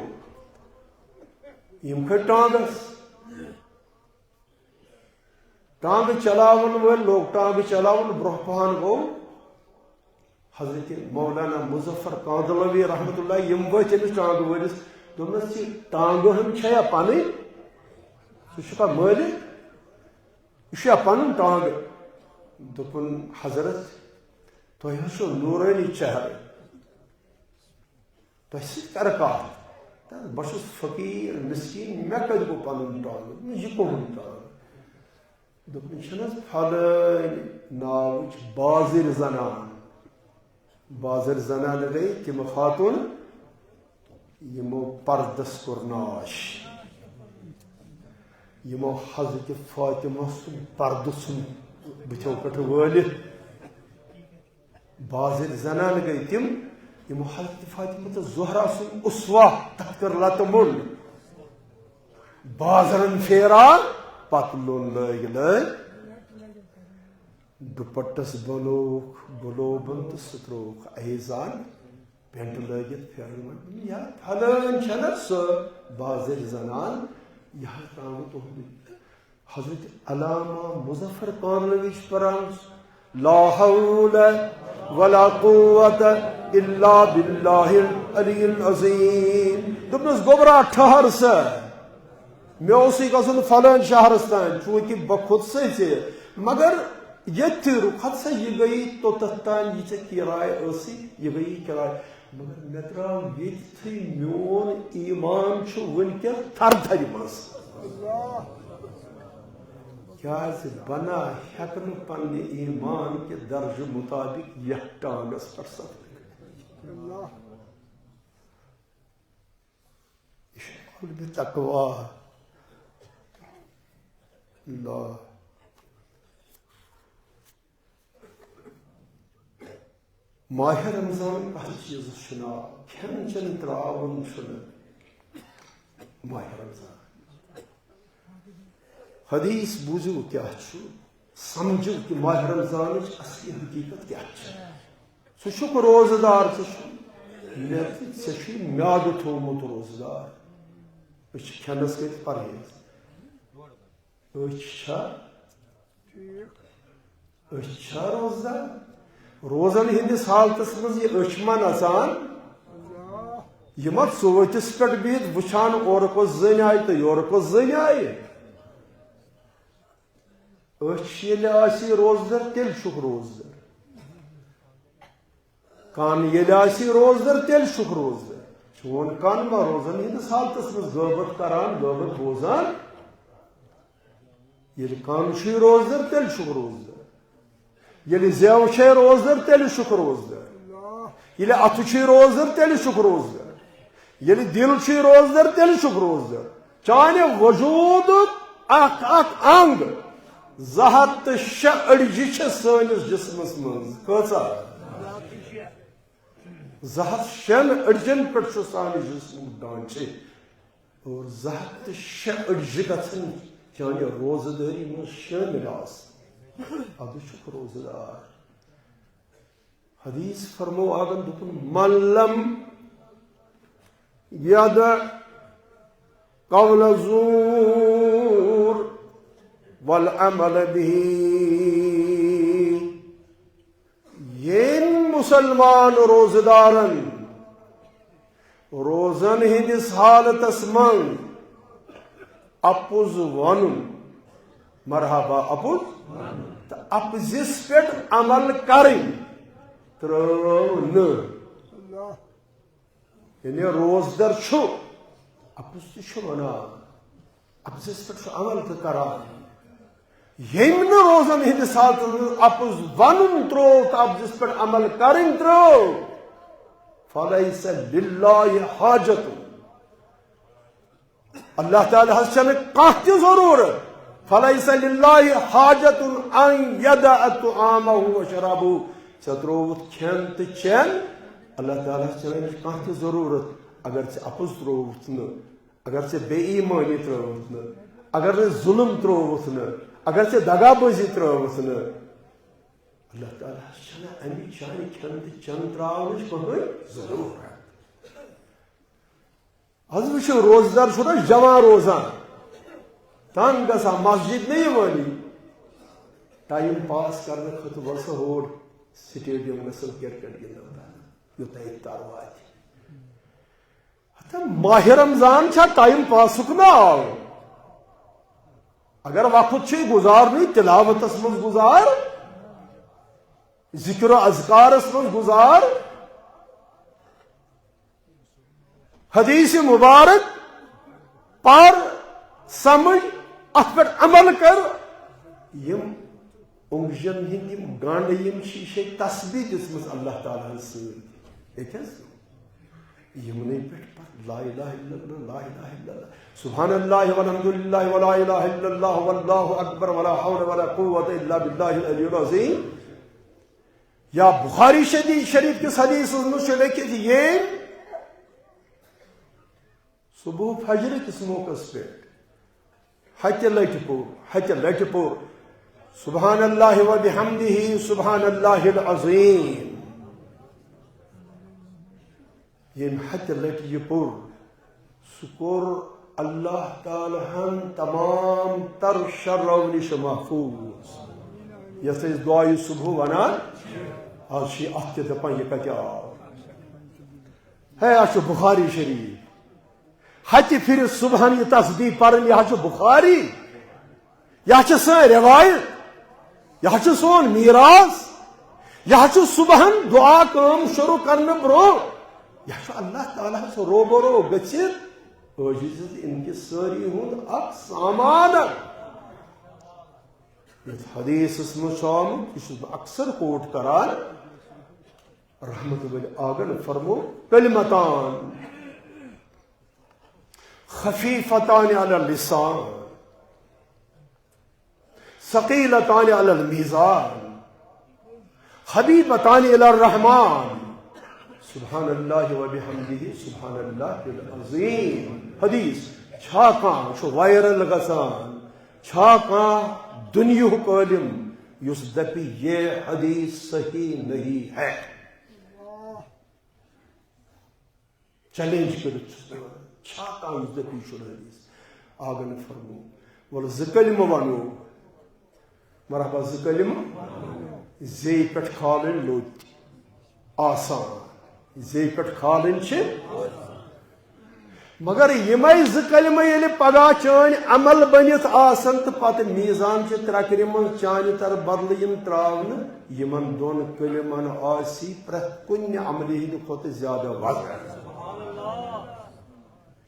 یِم کھٔتۍ ٹانٛگس۔ ٹانٛگہٕ چلاون وٲلۍ لوگ ٹانٛگہٕ چلاوُن، برونٛہہ پہن گوٚو حضرت مولانا مظفر کاندلوی رحمتہ اللہ، یِم وٲتۍ أمِس ٹانٛگہٕ وٲلِس، دوٚپنَس، "یہِ ٹانٛگہٕ ہن چھےٚ یا پنٕنۍ؟ ژٕ چھُکھا مٲلِک؟ یہِ چھُ یا پنُن ٹانٛگہٕ؟" دوٚپُن، "حضرت، تۄہہِ حظ چھُو نوٗرٲنی چہرٕ۔" تۄہہِ سۭتۍ کَرٕ کَتھ؟ تہٕ بہٕ چھُس فقیٖر، مِسکیٖن، مےٚ کَتہِ گوٚو پَنُن ٹانٛگہٕ؟ یہِ کٕہُنٛد ٹانٛگہٕ؟ دوٚپُن، چھَنہٕ حظ پھلٲنۍ ناوٕچ بازٕرۍ زنان؟ بازٕرۍ زنانہٕ گٔے تِم خاتوٗن، یِمو پردس کوٚر ناش، یِمو حضرت فاطمہ سُنٛد پردٕ ژھُن بٕتھیو پٮ۪ٹھٕ وٲلِتھ۔ بازٕرۍ زنانہٕ گٔے تِم، یِمو حضرت فاطمہ تہٕ زہرا سُنٛد اسوہ، تتھ کٔر لتہٕ مُنڈ۔ بازرن پھیرا، پتہٕ لوٚن لٲگۍ لٲگۍ۔ دوپٹس بنووُکھ گلوبن تہٕ سُہ ترووُکھ ایزان، پینٹ لٲگِتھ پھیرن منٛز۔ یا پھلٲنۍ چھےٚ نہ سۄ بازٕرۍ زنان، یہِ حظ ترٛاوُن تُہُنٛدُے۔ حضرت علامہ مظفر کانلوی چھِ پران، "لا حول ولا قوت الا باللہ العلی العظیم۔" دوٚپنَس، "گوٚبرا، ٹھہر سا، مےٚ اوسُے گژھُن فلٲنۍ شہرس تام، چوٗنٛکہِ بہٕ کھوٚت سٕے ژےٚ، مگر ییٚتہِ تہِ رُکھ سا، یہِ گٔیی توٚتتھ تام، یہِ ژےٚ کِراے ٲسٕے، یہِ گٔیی کِراے۔" مگر مےٚ درٛاو ییٚتہِ تھٕے، میون ایمان چھُ وٕنکٮ۪س تھر تھرِ منٛز۔ کیازِ بہٕ نہ ہٮ۪کہٕ نہٕ پننہِ ایمان کہِ درجہٕ مطابق یتھ ٹانگس پٮ۪ٹھ سفر کٔرِتھ۔ یہِ چھُ علمِ تقویٰ۔ اللہ۔ ماہِ رمضان کتھ چیٖزس چھُ ناو؟ کھٮ۪ن چٮ۪ن ترٛاوُن چھُنہٕ ماہِ رمضان۔ حدیث بوٗزِو کیٛاہ چھُ، سمجھِو کہِ ماہِ رمضانٕچ اصلی حقیٖقت کیٛاہ چھِ۔ ژٕ چھُکھ روزٕ دار، ژٕ چھُکھ، مےٚ تہٕ ژےٚ چھُے میادٕ تھوٚومُت روزٕ دار۔ أسۍ چھِ کھٮ۪نس کٔرِتھ پرہیز۔ أچھ چھا؟ ٹھیٖک۔ أچھ چھا روزدار؟ روزن ہٕنٛدِس حالتس منٛز یہِ أچھ ما نژان؟ یہِ ما ژوٗنٛٹھِس پٮ۪ٹھ بِہِتھ وٕچھان، اورٕ کۄس زٔنۍ آیہِ تہٕ یورٕ کۄس زٔنۍ آیہِ؟ أچھ ییٚلہِ آسی روزدر، تیٚلہِ چھُکھ روزدر۔ کن ییٚلہِ آسی روزدر، تیٚلہِ چھُکھ روزدر۔ چون کن ما روزن ہٕنٛدِس حالتس منٛز غٲبت کران، غٲبت بوزان؟ ییٚلہِ کن چھُے روزدر، تیٚلہِ چھُکھ روزدر۔ ییٚلہِ زیو چھے روزدر، تیٚلہِ چھُکھ روزدر۔ ییٚلہِ اَتھٕ چھُے روزدر، تیٚلہِ چھُکھ روزدر۔ ییٚلہِ دِل چھُے روزدر، تیٚلہِ چھُکھ روزدر۔ چانہِ وجوٗدُک اکھ اکھ انگ، زٕ ہتھ تہٕ شےٚ أڈجہِ چھِ سٲنِس جسمس منٛز۔ کۭژاہ؟ زٕ ہتھ شٮ۪ن أڈجن پٮ۪ٹھ چھُ سانہِ جسمُک ڈانچہٕ۔ اور زٕ ہتھ تہٕ شےٚ أڈجہِ گژھن چانہِ روزٕ دٲری منٛز شٲمِل آسٕنۍ۔ اَدٕ چھُکھ روزٕ دار۔ حدیث فرمو آگن، دوٚپُن، "من لم يدع قول الزور والعمل به"، ییٚمۍ مسلمان روزٕدارن روزن ہٕنٛدِس حالتس منٛز اپُز ونُن، مرحبا، اپُز، تہٕ اپزِس پٮ۪ٹھ عمل کرٕنۍ ترٲو نہٕ۔ یعنی روزدر چھُ، اپُز تہِ چھُ ونان، اپزِس پٮ۪ٹھ چھُ عمل تہِ کران۔ ییٚمۍ نہٕ روزن ہٕنٛدِس حالتس منٛز اپُز ونُن ترٛوو تہٕ اپزِس پٮ۪ٹھ عمل کرٕنۍ ترٛٲو، فلیس للہ حاجت۔ اللہ تعالیٰ ہس چھنہٕ کانٛہہ تہِ ضروٗرت۔ فلیس للہ حاجت ان یدع طعامہ و شرابہ۔ ژےٚ ترٛووُتھ کھٮ۪ن تہٕ چٮ۪ن، اللہ تعالیٰ ہس چھنہٕ امِچ کانٛہہ تہِ ضروٗرت۔ اگر ژےٚ اپُز ترٛووُتھ نہٕ، اگر ژےٚ بے ایمٲنی ترٛٲوٕتھ نہٕ، اگر ژےٚ ظلم ترٛووُتھ نہٕ، اگر ژےٚ دغا بٲزی ترٛٲوٕتھ نہٕ، اللہ تعالیٰ ہس چھنہٕ امہِ چانہِ کھٮ۪ن تہٕ چٮ۪ن ترٛاونٕچ کٕہٕنۍ ضروٗرت۔ از وٕچھِو، روزدار چھُ نہ جوان روزان، تنگ گژھان، مسجد نہٕ یِوٲنی، ٹایم پاس کرنہٕ خٲطرٕ وَسان ہور سٹیڈیم گژھان کرکٹ گِنٛدنہٕ تانۍ، یوٚتام افطار واتہِ۔ ہتہٕ ماہِ رمضان چھا ٹایم پاسُک ناو؟ اگر وقت چھُے گُزارنُے، تلاوتس منٛز گُزار، ذکر و اذکارس منٛز گُزار۔ حدیث مبارک پر، سمجھ، اتھ پٮ۪ٹھ عمل کر۔ یِم اونگجن ہٕنٛدۍ یِم گنٛڈ یِم چھِ، یہِ چھے تسبیح دِژمٕژ اللہ تعالیٰ ہن سۭتۍ۔ ییٚتہِ حظ یِمنٕے پٮ۪ٹھ پتہٕ لا الہ الا اللہ، لا الہ الا اللہ، سبحان اللہ والحمد للہ ولا الہ الا اللہ واللہ اکبر ولا حول ولا قوة الا باللہ العلی العظیم۔ یا بخاری شدی-، شریف کِس حدیثس منٛز چھُ لیٚکھِتھ، ییٚمۍ صبح فجر کِس موقعس پٮ۪ٹھ ہتہِ لٹہِ پوٚر، ہتہِ لٹہِ پوٚر، سبحان اللہ و بحمدہ، سبحان اللہ العظیم۔ ییٚمۍ ہتہِ لٹہِ یہِ پوٚر، سُہ کوٚر اللہ تعالیٰ ہن تمام تر شرو نِش محفوظ۔ یۄس أسۍ دعایہِ صبح ونان، از چھِ اتھ تہِ دپان، یہِ کتہِ آو؟ ہے، اتھ چھُ بخاری شریف۔ ہتہِ پھرِ صبحن یہِ تسبیح پرٕنۍ، یہِ حظ چھُ بخاری، یہِ حظ چھِ سٲنۍ روایت، یہِ حظ چھُ سون میراث، یہِ حظ چھُ صبحن دعا کٲم شروع کرنہٕ برونٛہہ، یہِ حظ چھُ اللہ تعالیٰ ہس روبرو گٔژھِتھ عٲجزی تہٕ انکسٲری ہُنٛد اکھ سامان۔ یتھ حدیثس منٛز چھُ آمُت، یہِ چھُس بہٕ اکثر کوٹ کران، رحمت وٲلۍ آگن فرمو، کلمتان خفیفتان علی اللسان، ثقیلتان علی المیزان، حبیبتان الی الرحمن، سبحان اللہ و بحمدہ، سبحان اللہ العظیم۔ حدیث چھا کانٛہہ، چھُ وائرل گژھان، چھا کانٛہہ دُنیاہُک عٲلِم یُس دپہِ، یہ حدیث صحیح نہیں ہے؟ چیلنج کٔرِتھ چھُس بہٕ وَنان، چھا کانٛہہ یُس دَپہِ یہِ چھُنہٕ حدیث؟ آگن فرمو، وَلہٕ زٕ کلمہٕ وَنو، مرحبا، زٕ کلمہٕ زیٚیہِ پٮ۪ٹھ کھالٕنۍ لوٚت آسان۔ زیٚیہِ پٮ۪ٹھ کھالٕنۍ چھِ۔ مگر یِمے زٕ کلمہٕ ییٚلہِ پگاہ چٲنۍ عمل بٔنِتھ آسن تہٕ پتہٕ میزان چہِ ترکرِ منٛز چانہِ طرفہٕ بدلہٕ یِن تراونہٕ، یِمن دۄن کلمن آسی پرٛٮ۪تھ کُنہِ عملہِ ہٕنٛدِ کھۄتہٕ زیادٕ وزن۔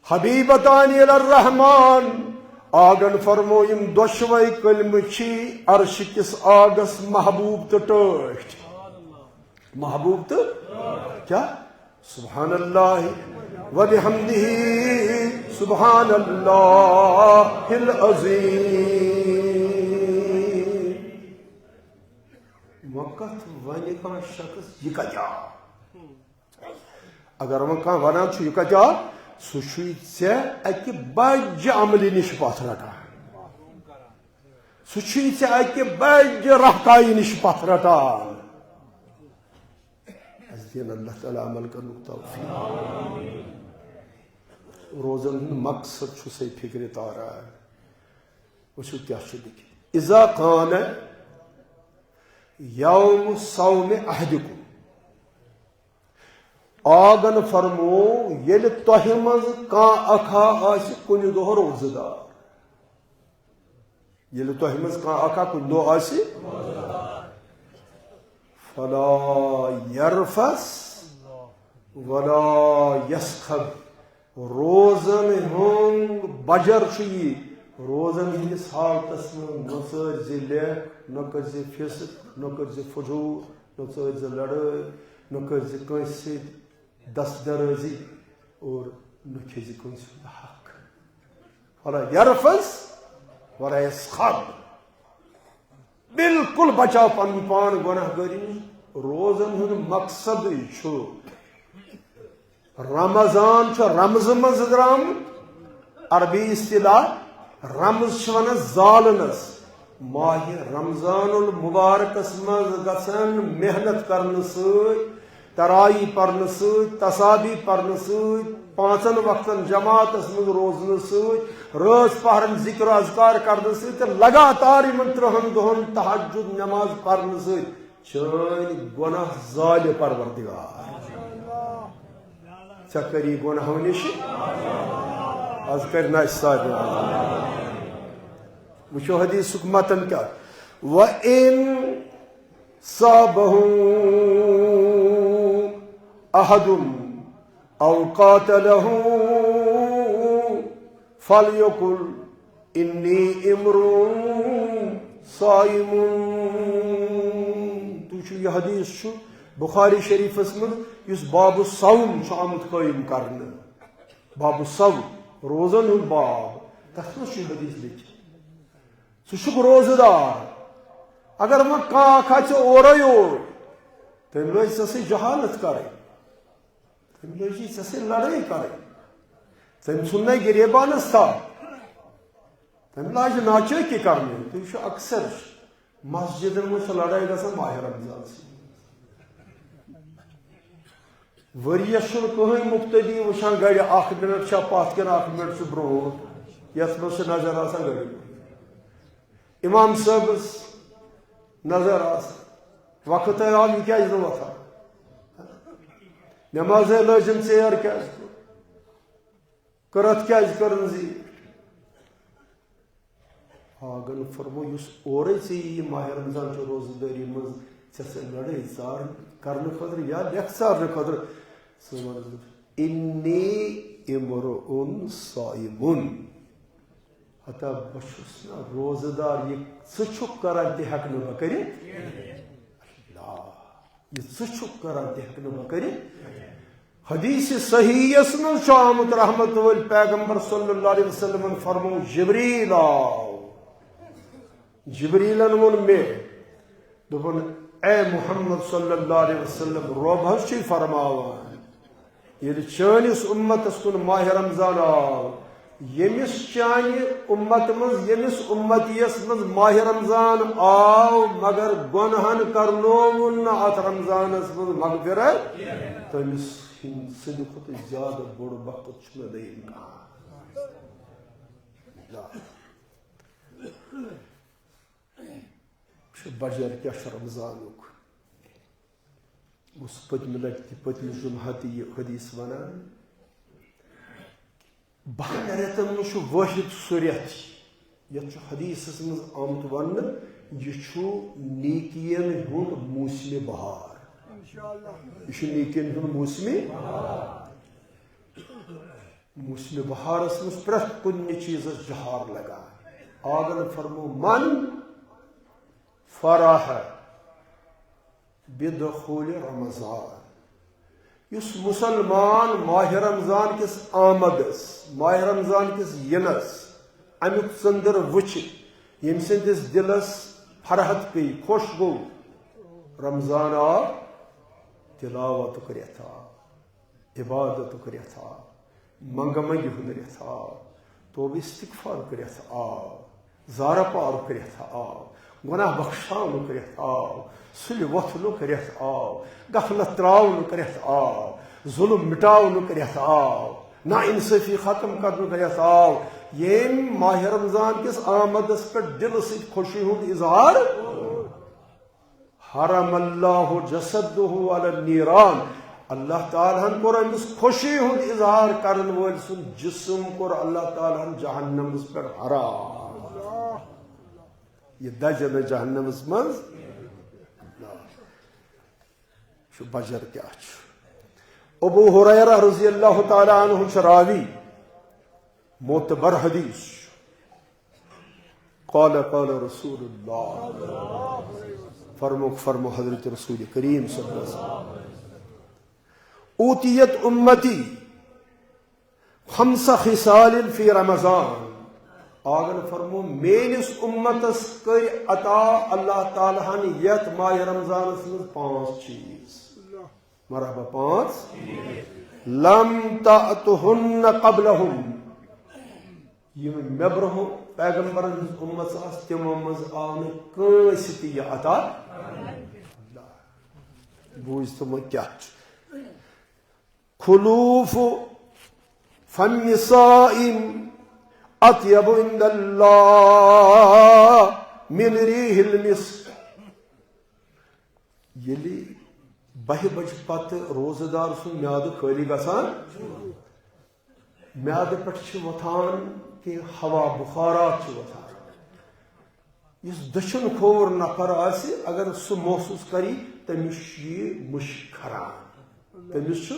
حبیبتان الی الرحمان، آگن فرمو، یِم دۄشوے کلمہٕ چھی عرشہِ کِس آگس محبوب تہٕ ٹٲٹھۍ۔ محبوب تہٕ کیٛاہ؟ سبحان اللہ و بحمدہ، سبحان اللہ العظیم۔ وۄنۍ کتھ ونہِ کانٛہہ شخص، یہِ کتہِ آو؟ اگر وۄنۍ کانٛہہ ونان چھُ، یہِ کتہِ آو؟ سُہ چھُے ژےٚ اکہِ بجہِ عملہِ نِش پتھ رٹان۔ سُہ چھُے ژےٚ اکہِ بجہِ رہکایہِ نِش پتھ رٹان۔ اَسہِ دِیِن اللہ تعالیٰ عمل کرنُک توفیق۔ روزن ہُنٛد مقصد چھُ سُے فکرِ تارا۔ وٕچھِو کیٛاہ چھُ لیکھِتھ۔ اذا کان یوم صوم احدکم، آگن فرمو، ییٚلہِ تۄہہِ منٛز کانٛہہ اکھا آسہِ کُنہِ دۄہ روزٕ دار، ییٚلہِ تۄہہِ منٛز کانٛہہ اکھا کُنہِ دۄہ آسہِ، فلا یرفس ولا یسخب، روزن ہُنٛد بجر چھُ یہِ، روزن ہٕنٛدِس حالتس منٛز نہ ژٲرۍ زِ لیکھ، نہ کٔرۍ زِ فسق، نہ کٔرۍ زِ فجور، نہ ژٲرۍ زِ لڑٲے، نہ کٔرۍ زِ کٲنٛسہِ سۭتۍ دست درازی اور نہ کھیٚیہِ زِ کٲنٛسہِ ہُنٛد حق۔ ولا یرفس ولا یسخب۔ بالکل بچاو پنُن پان گۄناہ گٲری نِش۔ روزن ہُنٛد مقصدٕے چھُ، رمضان چھُ رمزٕ منٛز درٛامُت، عربی اصطلاح رمز چھِ ونان زالنس۔ ماہِ رمضان المبارکس منٛز گژھن محنت کرنہٕ سۭتۍ، تراویح پرنہٕ سۭتۍ، تسابیح پرنہٕ سۭتۍ، پانٛژن وقتن جماعتس منٛز روزنہٕ سۭتۍ، رٲژ پہرن ذکر و اذکار کرنہٕ سۭتۍ تہٕ لگاتار یِمن ترٛہن دۄہن تہجد نماز پرنہٕ سۭتۍ چٲنۍ گۄناہ زالہِ پروردگار۔ ژےٚ کٔری گۄناہو نِش، از کٔرۍ نہ اَسہِ سارنٕے۔ وٕچھو حدیثُک متن کیٛاہ۔ وَإِنْ صَابَهُ أَحَدٌ أَوْ قَاتَلَهُ فَلْيَقُلْ إِنِّي امْرُؤٌ صَائِمٌ۔ تُہۍ چھِو، یہِ حدیث چھُ بخاری شریفس منٛز، یُس باب الصوم چھُ آمُت قٲیِم کرنہٕ۔ باب الصوم، روزن ہُنٛد باب، تتھ منٛز چھُ یہِ حدیث لیکھِتھ۔ ژٕ چھُکھ روزٕ دار، اگر وۄنۍ کانٛہہ کھژِ اورے یور، تٔمۍ لٲج ژےٚ سۭتۍ جہالت کرٕنۍ، تٔمۍ لٲجی ژےٚ سۭتۍ لڑٲے کرٕنۍ، تٔمۍ ژھُن نَے غریبانس تھپھ، تٔمۍ لاجہِ ناچٲکی کرنہِ۔ تُہۍ وٕچھِو اکثر مسجدن منٛز چھِ لڑٲے گژھان ماہِ رمضانسٕے۔ ؤریَس چھُنہٕ کٕہٕنۍ مُقتدی وٕچھان گرِ اکھ منٹ چھا پتھ کِنہٕ اکھ منٹ چھُ برونٛٹھ، یتھ منٛز چھِ نظر آسان گرِ۔ امام صٲبس نظر آسان، وقت آو، یہِ کیازِ نہٕ وۄتھان؟ نمازے لٲجِم ژیر کیازِ کوٚر؟ کٔرتھ کیازِ کٔرٕن زیٖر؟ آگن فرمو، یُس اورے ژےٚ یہِ ماہِ رمضان چہِ روزٕ دٲری منٛز ژےٚ سۭتۍ لڑٲے ژارن کرنہٕ خٲطرٕ یا لیکھ ژارنہٕ خٲطرٕ، ژٕ وَن، "انی امرؤن صائمٌ"۔ ہتا بہٕ چھُس نہ روزٕ دار، یہِ ژٕ چھُکھ کران تہِ ہٮ۪کہٕ نہٕ بہٕ کٔرِتھ۔ اللہ۔ یہِ ژٕ چھُکھ کران تہِ ہٮ۪کہٕ نہٕ بہٕ کٔرِتھ۔ حدیث صحیحس منٛز چھُ آمُت، رحمت وٲلۍ پیغمبر صلی اللہ علیہ وسلمن فرموو، جبریل آو، جبریلن ووٚن مےٚ، دوٚپُن، اے محمد صلی اللہ علیہ وسلم، رۄب حظ چھُے فرماوان، ییٚلہِ چٲنِس اُمتس کُن ماہِ رمضان آو، ییٚمِس چانہِ اُمت منٛز، ییٚمِس اُمتیس منٛز ماہِ رمضان آو، مگر گۄنہن کرنووُن نہٕ اتھ رمضانس منٛز مغفرت، تٔمِس ہٕنٛدِ، سٕنٛدِ کھۄتہٕ زیادٕ بوٚڑ بخت چھُنہٕ دوٚیِم کانٛہہ۔ لا۔ چھُ بجر کیٛاہ چھُ رمضانُک؟ بہٕ اوسُس پٔتمہِ لٹہِ تہِ، پٔتمہِ جمعہ تہِ یہِ حدیث ونان۔ بَہَن رٮ۪تن منٛز چھُ وٲحد سُہ رٮ۪تھ، یتھ چھُ حدیثس منٛز آمُت وننہٕ، یہِ چھُ نیکین ہُنٛد موسمِ بہار۔ یہِ چھُ نیکین ہُنٛد موسمِ۔ موسمِ بہارس منٛز پرٛٮ۪تھ کُنہِ چیٖزس جہار لگان۔ آگن فرمو، من فرح بدخول رمضان، یُس مسلمان ماہ رمضان کِس آمدس، ماہ رمضان کِس یِنس، امیُک ژٔنٛدٕر وٕچھِ، ییٚمہِ سٕنٛدِس دِلس فرحت پیٚیہِ، خۄش گوٚو، رمضان آو، تلاوتُک رٮ۪تھ آو، عبادتُک رٮ۪تھ آو، منٛگہٕ منٛگہِ ہُنٛد رٮ۪تھ آو، توبہٕ استغفارُک رٮ۪تھ آو، زارٕ پارُک رٮ۪تھ آو، گۄناہ بخشاونُک رٮ۪تھ آو، سُلہِ وۄتھنُک رٮ۪تھ آو، غفلت ترٛاونُک رٮ۪تھ آو، ظُلم مِٹاونُک رٮ۪تھ آو، نا انصٲفی ختم کرنُک رٮ۪تھ آو۔ ییٚمۍ ماہِ رمضان کِس آمدس پٮ۪ٹھ دِلہٕ سۭتۍ خوشی ہُنٛد اظہار، حرم اللہ جسدہ علی النیران۔ اللہ تعالیٰ ہن کوٚر أمِس خوشی ہُنٛد اظہار کرن وٲلۍ سُنٛد جسم کوٚر اللہ تعالیٰ ہن جہنمس پٮ۪ٹھ حرام۔ یہِ دزِ نہٕ جہنمس منٛز۔ چھُ بجر کیٛاہ چھُ؟ ابو ہریرہ رضی اللہ تعالیٰ عنہ چھُ راوی، معتبر حدیث چھُ۔ قال قال رسول اللہ، فرموک فرمو حضرت رسول کریم صلی اللہ علیہ وسلم، اوتیت امتی خمس خصال فی رمضان۔ آگن فرمو، میٲنِس امتس کٔرۍ عطا اللہ تعالیٰ ہن یتھ ماہ رمضانس منٛز پانٛژھ چیٖز۔ مرحبا، پانٛژھ۔ لم تأتہن قبلہم۔ یِم مےٚ برونٛہہ پیغمبرن ہٕنٛز امت آسہٕ، تِمو منٛز آو نہٕ کٲنٛسہِ تہِ یہِ عطا۔ بوٗزتہٕ وۄنۍ کیٛاہ چھُ؟ خلوف فم الصائم اطیب عند اللہ من ریح المسک۔ ییٚلہِ بَہہِ بجہِ پتہٕ روزٕ دار سُنٛد میادٕ خٲلی گژھان، میادٕ پٮ۪ٹھ چھِ وۄتھان کینٛہہ ہوا، بخارات چھِ وۄتھان۔ یُس دٔچھُن کھووُر نفر آسہِ، اگر سُہ محسوٗس کری، تٔمِس چھُ یہِ مُشک کھران۔ تٔمِس چھُ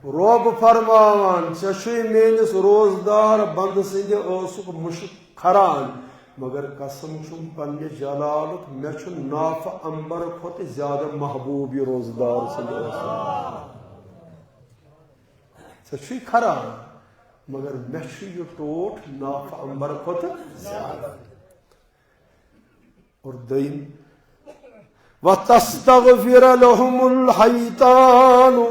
رۄب فرماوان، "ژےٚ چھُے میٲنِس روزدار بندٕ سٕنٛدِ ٲسُک مُشک کھران، مگر قسم چھُم پننہِ جلالُک، مےٚ چھُ نافہ عنبر کھۄتہٕ زیادٕ محبوب یہِ روزدار سٕنٛدِ ٲسُک۔ ژےٚ چھُے کھران، مگر مےٚ چھُ یہِ ٹوٹھ نافہ عنبر کھۄتہٕ زیادٕ۔" اور دوٚیِم، وَتَسْتَغْفِرَ لَهُمُ الْحَيْتَانُ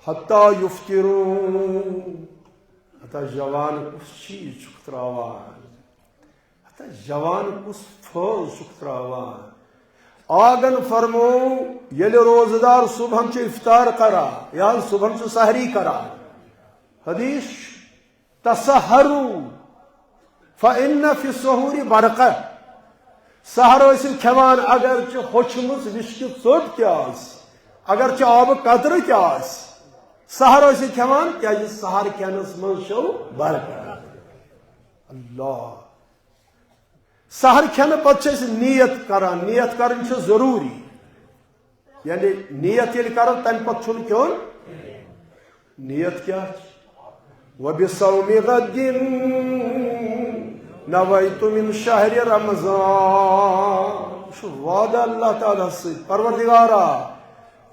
حَتَّى يُفْطِرُوا۔ ہتا جوان کُس چیٖز چھُکھ ترٛاوان؟ ہتا جوان کُس پھٲل چھُکھ ترٛاوان؟ آگن فرمو، ییٚلہِ روزٕ دار صُبحن چھُ افطار کران یا صُبحن چھُ سحری کران، حدیث چھُ، تسحروا فإن في السحور برکہ۔ سحر ٲسِو کھٮ۪وان، اگرچہِ ہوٚچھمٕژ وِشکہِ ژوٚٹ تہِ آسہِ، اگرچہِ آبہٕ قطرٕ تہِ آسہِ، سحر ٲسِو کھٮ۪وان، کیازِ سحر کھٮ۪نس منٛز چھو برکت۔ اللہ۔ سحر کھٮ۪نہٕ پتہٕ چھِ أسۍ نیت کران، نیت کرٕنۍ چھِ ضروٗری۔ یعنی نیت ییٚلہِ کرو، تمہِ پتہٕ چھُنہٕ کھیوٚن۔ نیت کیٛاہ چھِ؟ وَبِصَوْمِ غَدٍ نَوَيْتُ مِنْ شَهْرِ رَمَضَانَ۔ یہِ چھُ وعدٕ اللہ تعالیٰ ہَس سۭتۍ، پروردگارا،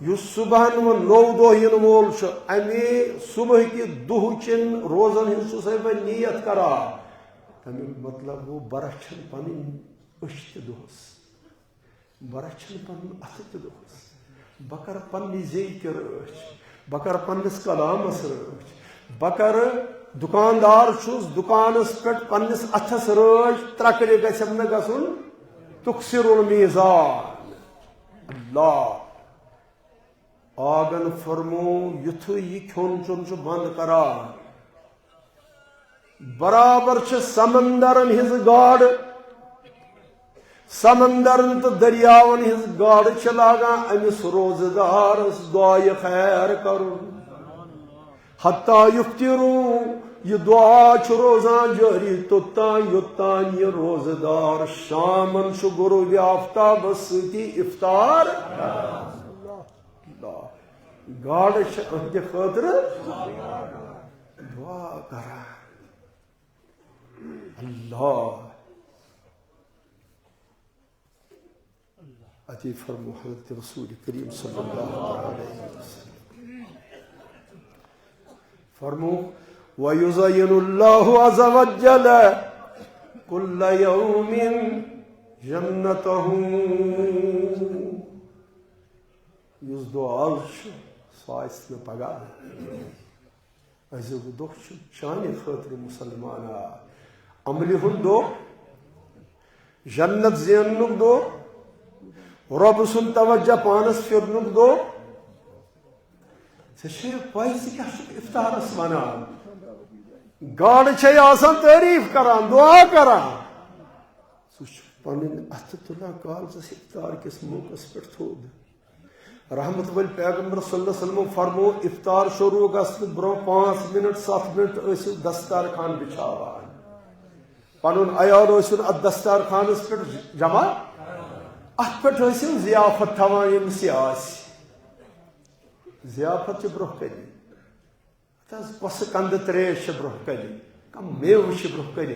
یُس صُبحن وۄنۍ نوٚو دۄہ یِنہٕ وول چھُ، اَمے صُبحٕکہِ دُہہٕ چٮ۪ن روزن ہٕنٛز چھُسَے بہٕ نیت کران۔ تَمیُک مطلب گوٚو، بہٕ رَچھَن پنٕنۍ أچھ تہِ دۄہَس۔ بہٕ رَچھَن پَنُن اَتھٕ تہِ دۄہَس۔ بہٕ کَرٕ پنٛنہِ زیٚیہِ تہِ رٲچھ۔ بہٕ کَرٕ پنٛنِس کلامَس رٲچھ۔ بہٕ کَرٕ، دُکاندار چھُس، دُکانَس پٮ۪ٹھ پنٛنِس اَتھَس رٲچھ، ترٛکرِ گژھٮ۪م نہٕ گژھُن، تُکسِر المیٖزان۔ اللہ۔ آگن فرمو، یُتھُے یہِ کھیوٚن چیوٚن چھُ بنٛد کران، برابر چھِ سمندرن ہٕنٛز گاڈٕ، سمندرن تہٕ دٔریاوَن ہٕنٛز گاڈٕ چھِ لاگان أمِس روزٕ دارس دعایہِ خیر کرُن۔ حتیٰ یُفطِرُوا، یہِ دعا چھُ روزان جٲری توٚتام، یوٚتام یہِ روزٕ دار شامن چھُ غروب آفتابس سۭتی افطار۔ اللہ۔ گاڈٕ چھِ أہنٛدِ خٲطرٕ دعا کران۔ اللہ۔ اتی فرمو حضرت رسول کریم صلی اللہ علیہ وسلم۔ فرمو، وَيُزَيِّنُ اللَّهُ عَزَّ وَجَلَّ كُلَّ يَوْمٍ جَنَّتَهُ۔ یُس دۄہ آز چھُ، سُہ آسہِ نہٕ پگاہ۔ أزیُک دۄہ چھُ چانہِ خٲطرٕ، مسلمانا، عملہِ ہُنٛد دۄہ، جنت زیننُک دۄہ، رۄب سُنٛد توجہ پانس پھِرنُک دۄہ۔ ژےٚ چھےٚ پَے ژٕ کیٛاہ چھُکھ افطارس وَنان؟ گاڈٕ چھے آسان تعریف کران، دعا کران۔ ژٕ چھُکھ پنٕنۍ اَتھٕ تُلان کالچس افطار کِس موقعس پٮ۪ٹھ تھوٚد۔ رحمت وٲلۍ پیغمبر صلی اللہ علیہ وسلم فرمو، افطار شروع گژھنہٕ برونٛہہ پانٛژھ منٹ، ستھ منٹ ٲسِو دستارخان بچھاوان۔ پنُن عیال ٲسِو اتھ دستارخانس پٮ۪ٹھ جمع، اتھ پٮ۪ٹھ ٲسِو ضیافت تھاوان، ییٚمِس یہِ آسہِ۔ ضیافت چھِ برونٛہہ کنہِ۔ اتھ حظ کۄسہٕ کندٕ تریش چھِ برونٛہہ کنہِ، کانٛہہ میوٕ چھِ برونٛہہ کنہِ۔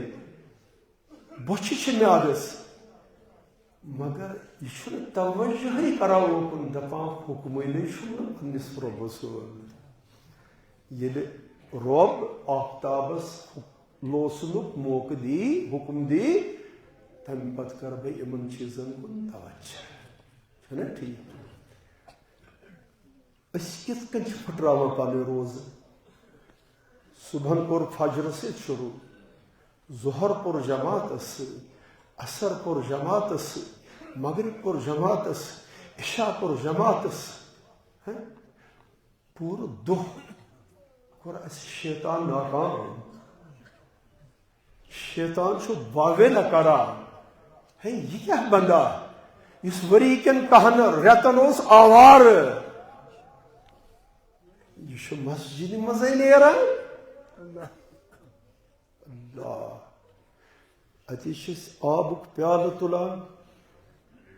بۄچھِ چھِ میادس، مگر یہِ چھُنہٕ توجہٕے کران اوکُن، دپان حُکمٕے نَے چھُم نہٕ پننِس رۄبس سُنٛد۔ ییٚلہِ رۄب آفتابس لوسنُک موقعہٕ دی، حُکم دی، تمہِ پتہٕ کرٕ بہٕ یِمن چیٖزن کُن توجہ۔ چھُنہ ٹھیٖک؟ أسۍ کِتھ کٔنۍ چھِ پھٕٹراوان پنٕنۍ روزٕ؟ صُبحن کوٚر فجرٕ سۭتۍ شروع، ظہر پوٚر جماعتس سۭتۍ، عصر پوٚر جماعتس سۭتۍ، مغرب پوٚر جماعتس سۭتۍ، عشاء پوٚر جماعتس سۭتۍ۔ ہہ؟ پوٗرٕ دۄہ کوٚر اَسہِ شیطان ناکام۔ شیطان چھُ باویلہ کران، ہے، یہِ کیٛاہ بندہ، یُس ؤری کٮ۪ن کہن رٮ۪تن اوس آوارٕ، یہِ چھُ مسجدِ منٛزے نیران۔ اللہ۔ اتی چھِ أسۍ آبُک پیالہٕ تُلان،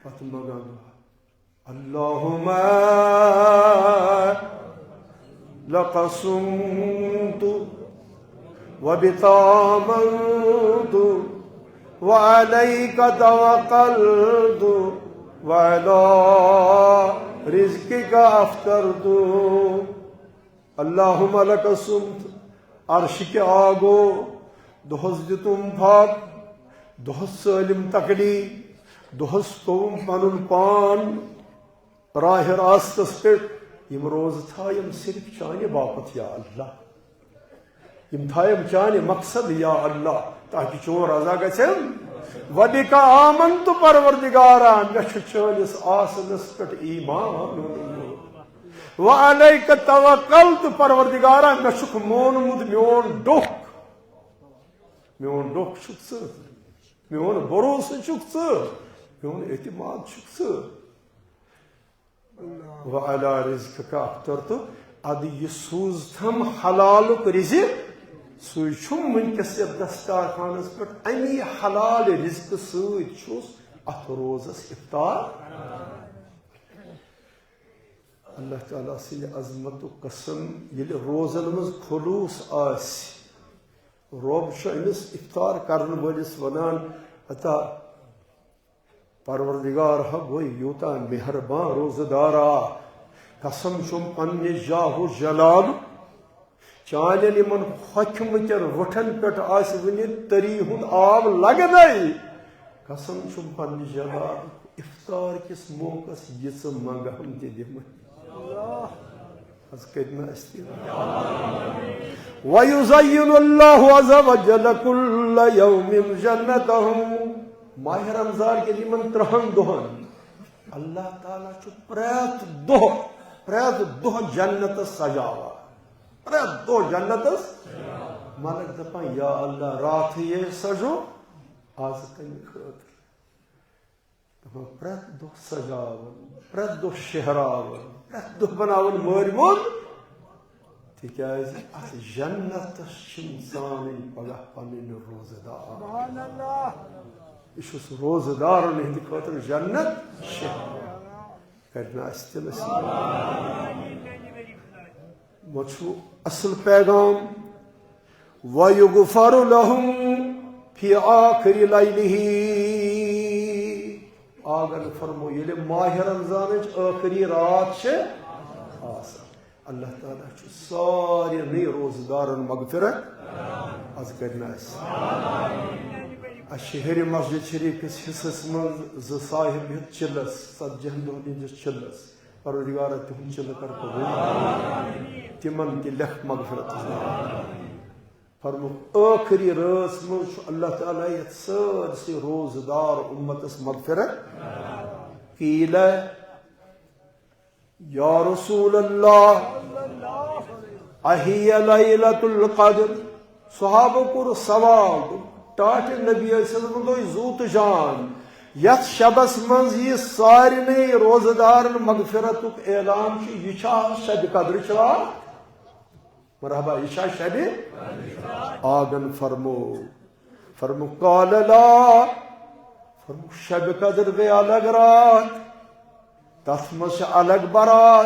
پتہٕ منٛگان دُعا۔ اللهم لك صمت وبك آمنت وعليك توكلت وعلى رزقك أفطرت۔ اللهم لك صمت، عرشہِ آگو، دۄہس دیُتُم پھکھ، دۄہس ژٲلِم تکلیف، دۄہس توٚوُم پنُن پان راہِ راستس پٮ۪ٹھ۔ یِم روزٕ تھایم صرف چانہِ باپتھ یا اللہ۔ یِم تھایم چانہِ مقصد یا اللہ، تاکہِ چون رضا گژھٮ۪م۔ وبك آمنت، پروردگارا، مےٚ چھُ چٲنِس آسنس پٮ۪ٹھ ایمان اوٚنمُت۔ وعليك توكلت، پروردگارا، مےٚ چھُکھ مونمُت میون ڈوکھ۔ میون ڈوکھ چھُکھ ژٕ، میون بھروسہٕ چھُکھ ژٕ، میون اعتماد چھُکھ ژٕ۔ وعلى رزقك أفطرت، ادٕ یہِ سوٗزتھم حلالُک رزق، سُے چھُم وٕنکیٚس یتھ دستارخانس پٮ۪ٹھ، امی حلال رزقہٕ سۭتۍ چھُس اتھ روزس افطار۔ اللہ تعالیٰ سٕنٛدِ عظمتُک قسم، ییٚلہِ روزن منٛز خلوص آسہِ، رۄب چھُ أمِس افطار کرن وٲلِس ونان، ہتا پروردگار ہا گوٚو یوٗتاہ مہربان روزٕ دارا، قسم چھُم پننہِ جاہ و جلال، چانٮ۪ن یِمن ہۄکھمٕتٮ۪ن وٕٹھن پٮ۪ٹھ آسہِ وُنہِ تٔری ہُنٛد آب لگنے۔ قسم چھُم پننہِ جلال، افطار کِس موقعس یہِ ژٕ منگہٕ ہم تہِ دِمے۔ از کٔرۍ نہٕ اَسہِ تہِ۔ وَيُزَيِّنُ اللَّهُ عَزَّ وَجَلَّ كُلَّ يَوْمٍ جَنَّتَهُ۔ ماہِ رمضان کٮ۪ن یِمن ترٛہن دۄہن اللہ تعالیٰ چھُ پرٛٮ۪تھ دۄہ، پرٛٮ۪تھ دۄہ جنتس سجاوان۔ پرٛٮ۪تھ دۄہ جنتس۔ ملک دپان، یا اللہ، راتھٕے یے سجو آز تمہِ خٲطرٕ۔ پرٛٮ۪تھ دۄہ سجاوان، پرٛٮ۪تھ دۄہ شیہراوان، پرٛٮ۪تھ دۄہ بناوان مٲلۍ مۄنٛد، تِکیٛازِ اَتھ جنتَس چھِنہٕ ژانٕنۍ پگاہ پنٕنۍ روزٕ دار۔ سبحان اللہ۔ یہِ چھُس روزٕ دارن ہٕنٛدِ خٲطرٕ جنت شیہراوان۔ کرِ نہٕ اَسہِ تہِ نصیٖب۔ وۄنۍ چھُ اصل پیغام، وَيُغْفَرُ لَهُمْ فِي آخِرِ لَيْلِهِ۔ آگن فرمو، ییٚلہِ ماہِ رمضانٕچ ٲخری رات چھِ آسان، اللہ تعالیٰ چھُ سارنٕے روزٕ دارن مغفرت۔ از کرِ نہٕ اَسہِ۔ اَسہِ چھِ ہیٚرِ مسجد شریف کِس حصس منٛز زٕ صاحب ہیٚتھ چِلس، ژتجی ہن دۄہن ہٕنٛدِس چِلس۔ پروردگارا، تِہُنٛد چِلہٕ کر قبول۔ تِمن تہِ لیکھ مغفرت۔ فرمووُکھ، ٲخری رٲژ منٛز چھُ اللہ تعالیٰ یتھ سٲرسٕے روزٕ دار اُمتس مغفرت۔ قیل، یا رسول اللہ، اہی لیلۃ القدر؟ صحابو کوٚر سوال، ٹاٹھۍ نبی صلی اللہ علیہ وسلم دوٚپ، زُو تہٕ جان، یتھ شبس منٛز یہِ سارنٕے روزٕ دارن مغفرتُک اعلان چھُ، یہِ چھا شب قدرٕچ راتھ؟ مرحبا، یہِ چھا شبِ؟ آگن فرمو، فرمو، قال لا۔ فرمو، شب قدر گٔے الگ راتھ، تتھ منٛز چھِ الگ برات،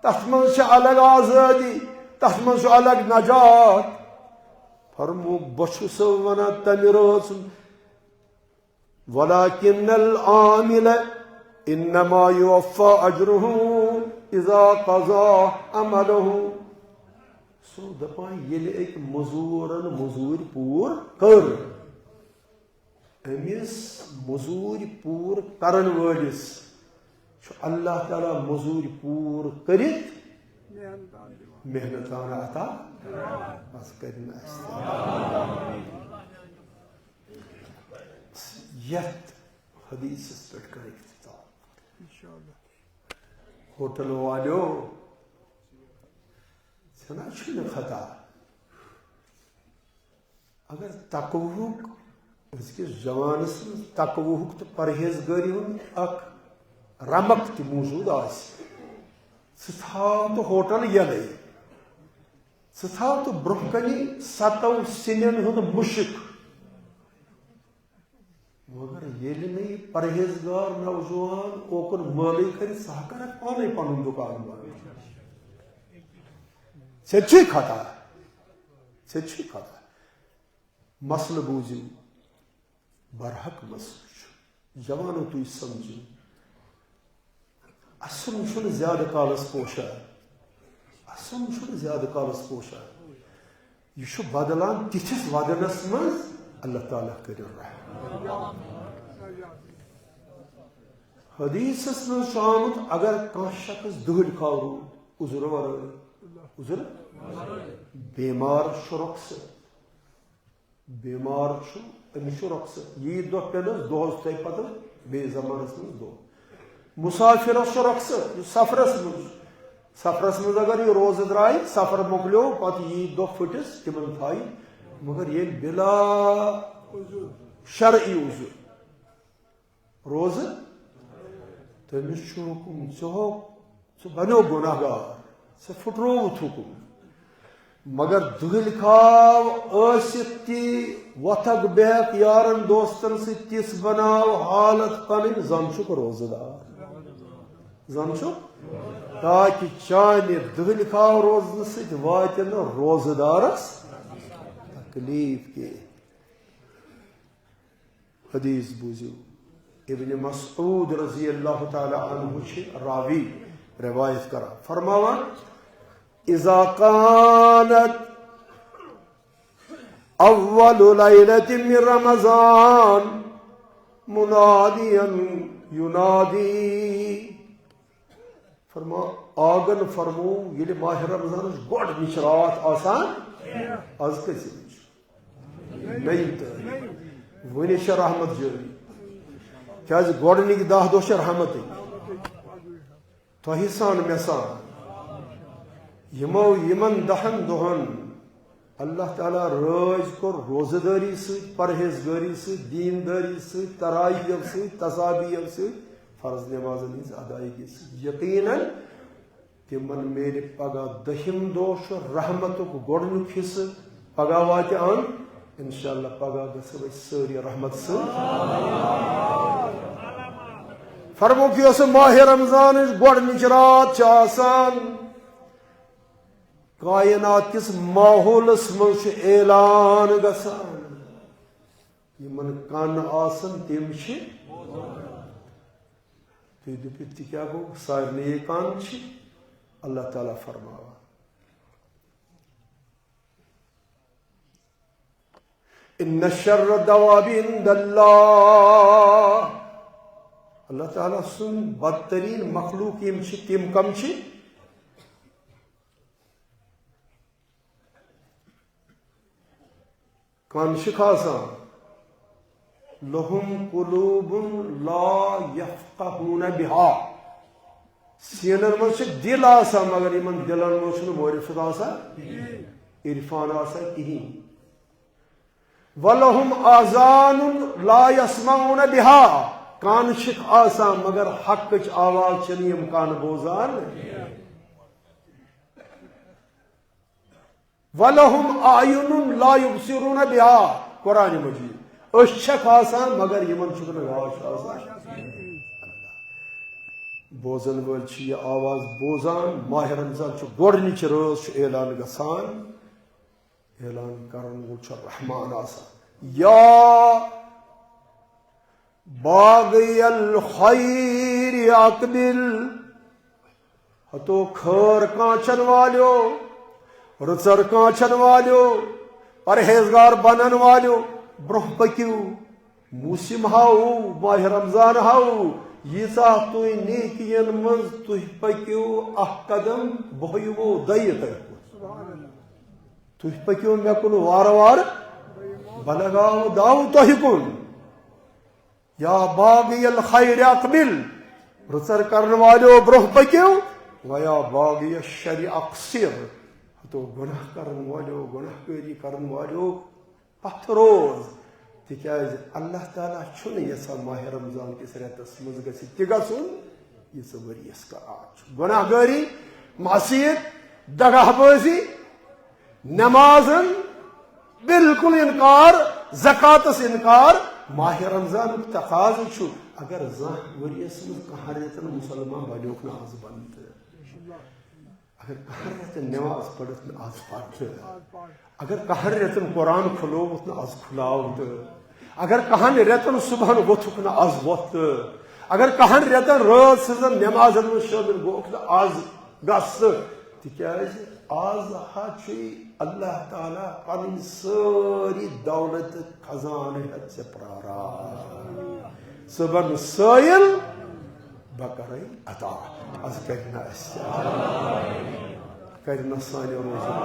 تتھ منٛز چھِ الگ آزٲدی، تتھ منٛز چھُ الگ نجات۔ فرمو، بہٕ چھُسو ونان تمہِ رٲژ، ولكن العامل انما يوفى اجره اذا قضى عمله۔ سُہ دپان، ییٚلہِ أکۍ مٔزوٗرن مٔزوٗرۍ پوٗر کٔر، أمِس مٔزوٗرۍ پوٗر کرن وٲلِس چھُ اللہ تعالیٰ مٔزوٗرۍ پوٗر کٔرِتھ محنتانہٕ عطا۔ بس کٔرِن اَسہِ تہِ۔ یتھ حدیثس پٮ۪ٹھ کر اختتام۔ انشاءاللہ۔ ہوٹل والیو، ژےٚ نہ چھُے نہٕ خطا۔ اگر تقوہُک، أزکِس جوانس منٛز تقوہُک تہٕ پرہیزگٲری ہُنٛد اکھ رمق تہِ موجود آسہِ، ژٕ تھاو تہٕ ہوٹل یلے۔ ژٕ تھاو تہٕ برٛونٛہہ کنہِ ستو سِنٮ۪ن ہُنٛد مُشک۔ مگر ییٚلہِ نہٕ یہِ پرہیزگار نوجوان اوکُن مٲلٕے کرِ، سُہ ہا کرکھ پانے پنُن دُکان بنٛد۔ ژےٚ چھُے خطا، ژےٚ چھُے خطا۔ مسلہٕ بوٗزِو، برحق مسلہٕ چھُ۔ جوانو، تُہۍ سمجھِو، اسُن چھُنہٕ زیادٕ کالس پوشان۔ اسُن چھُنہٕ زیادٕ کالس پوشان۔ یہِ چھُ بدلان تِتھِس ودنس منٛز۔ اللہ تعالیٰ کٔرِو رحم۔ حدیثس منٛز چھُ آمُت، اگر کانٛہہ شخص دُہٕلۍ کھاو روٗد، عذرٕ ورٲے، عذرٕ، بیمار چھُ رۄخصت۔ بیمار چھُ، أمِس چھُ رۄخصت۔ یہِ دۄہ پٮ۪نَس دۄہَس تۄہہِ پَتہٕ بیٚیہِ زمانَس منٛز دۄہ۔ مُسافِرَس چھُ رۄخصت، یُس سفرَس منٛز چھُ۔ سفرَس منٛز اگر یہِ روزٕ درٛاے، سفر مۄکلیو، پَتہٕ یی دۄہ پھٕٹِس، تِمَن تھایہِ۔ مگر ییٚلہِ بِلا شرعی عُذر روزٕ، تٔمِس چھُ حُکُم، ژٕ ہو، ژٕ بنیو گۄناہ گار، ژےٚ پھُٹرووُتھ حُکُم۔ مگر دُہِلۍ کھاو ٲسِتھ تہِ وۄتھکھ بیہکھ یارن دوستن سۭتۍ تِژھ بناو حالت پنٕنۍ زن چھُکھ روزٕ دار۔ زن چھُکھ، تاکہِ چانہِ دُہِلۍ کھاو روزنہٕ سۭتۍ واتہِ نہٕ روزٕ دارس تکلیف کینٛہہ۔ حدیث بوٗزِو، ابن مسعود رضی اللہ تعالیٰ عنہ چھِ راوی، روایت کران، فرماوان، اذا كانت اول ليلة من رمضان مناديا ينادي۔ فرما، آگن فرمو، ییٚلہِ ماہِ رمضانٕچ گۄڈٕنِچ راتھ آسان، از کٔژِم چھِ؟ نٔیِم تٲریٖخ۔ وُنہِ چھِ رحمت جٲری۔ کیٛازِ گۄڈٕنِکۍ دَہ دۄہ چھِ رحمتٕے۔ تۄہہِ سان، مےٚ سان۔ یِمو، یِمن دَہن دۄہن اللہ تعالیٰ رٲضۍ کوٚر روزٕ دٲری سۭتۍ، پرہیزگٲری سۭتۍ، دیندٲری سۭتۍ، تراویحو سۭتۍ، تسابیحو سۭتۍ، فرض نمازن ہٕنٛز ادائیگی سۭتۍ۔ یقیناً تِمن میلہِ پگاہ دٔہِم دۄہ، چھُ رحمتُک گۄڈٕنیُک حصہٕ۔ پگاہ واتہِ ان، انشاءاللہ پگاہ گژھو أسۍ سٲری رحمت سۭتۍ۔ فرموکھ، یۄس ماہِ رمضانٕچ گۄڈٕنِچ رات چھِ آسان، کائنات کِس ماحولس منٛز چھُ اعلان گژھان، یِمن کن آسن تِم چھِ۔ تُہۍ دٔپِو، تہِ کیٛاہ گوٚو؟ سارنٕے کن چھِ۔ اللہ تعالیٰ فرماوان، ان شر الدواب عند اللہ، اللہ تعالیٰ سُنٛد بدترین مخلوق یِم چھِ، تِم کم چھِ؟ کن چھِکھ آسان، لہم قلوب لا یفقہون بہا، سینن منٛز چھِ دِل آسان، مگر یِمن دِلن منٛز چھُنہٕ معرفت آسان، عرفان آسان کِہیٖنۍ۔ ولہم آذان لا یسمعون بہا، کن چھِکھ آسان، مگر حقٕچ آواز چھِنہٕ یِم کن بوزان۔ ولہم اعین لا یبصرون بہا، قرآن مجید۔ أچھ چھکھ آسان، مگر یِمن چھُکھ نہٕ گاش آسان۔ بوزن وٲلۍ چھِ یہِ آواز بوزان۔ ماہِ رمضان چھُ گۄڈٕنِچ رٲژ، چھُ اعلان گژھان، اعلان کرن وول چھُ رحمان آسان، یا باغی الخیر اقبل۔ ہتو خٲر کانچن والیو، رٕژر کانچن والیو، پرہیزگار بنن والیو، برونٛہہ پٔکِو۔ موسم ہاو، ماہِ رمضان ہاو، ییٖژاہ تُہۍ نیکین منٛز تُہۍ پٔکِو اکھ قدم، بہٕ یِمو دۄیہِ تۄہہِ کُن۔ تُہۍ پٔکِو مےٚ کُن وارٕ وارٕ، بہٕ لگاوٕ داو تۄہہِ کُن۔ یا باغی الخیر اقبل، رٕژر کرن والیو برونٛہہ پٔکِو، و یا باغی الشر اقصر، ہتو گناہ کرن والیو، گناہ کٲری کرن والیو پتھ روز، تِکیازِ اللہ تعالیٰ چھُنہٕ یژھان ماہِ رمضان کِس رٮ۪تس منٛز گژھِ تہِ گژھُن، یہِ ژٕ ؤریَس کران چھُکھ۔ گۄناہ گٲری، معصیت، دغا بٲزی، نمازن بالکل انکار، زکاتس انکار، ماہِ رمضانُک تقاضہٕ چھُ، اگر زانٛہہ ؤریَس منٛز کانٛہہ رٮ۪تن مسلمان بنیوکھ نہٕ از بنتہٕ۔ اگر کانٛہہ رٮ۪تن نماز پٔرِتھ نہٕ از پرتہٕ، اگر کانٛہہ رٮ۪تن قرآن کھُلووُتھ نہٕ از کھُلاو تہٕ، اگر کانٛہہ رٮ۪تن صبحن ووٚتھُکھ نہٕ از وۄتھ تہٕ، اگر کانٛہہ رٮ۪تن رٲژ سٕنٛزن نمازن منٛز شٲمِل گوٚوُکھ نہٕ از گژھ تہٕ، تِکیازِ از ہا چھُے اللہ تعالیٰ پنٕنۍ سٲری دولت خزانہٕ ہٮ۪تھ ژےٚ پراران۔ ژٕ بن سٲیِل، بہٕ کرے عطا۔ از کرِ نہ اسہِ، کرِ نہ سانہِ روزٕ،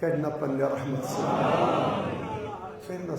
کرِ نہ پننہِ رحمت سۭتۍ، کرِ نہ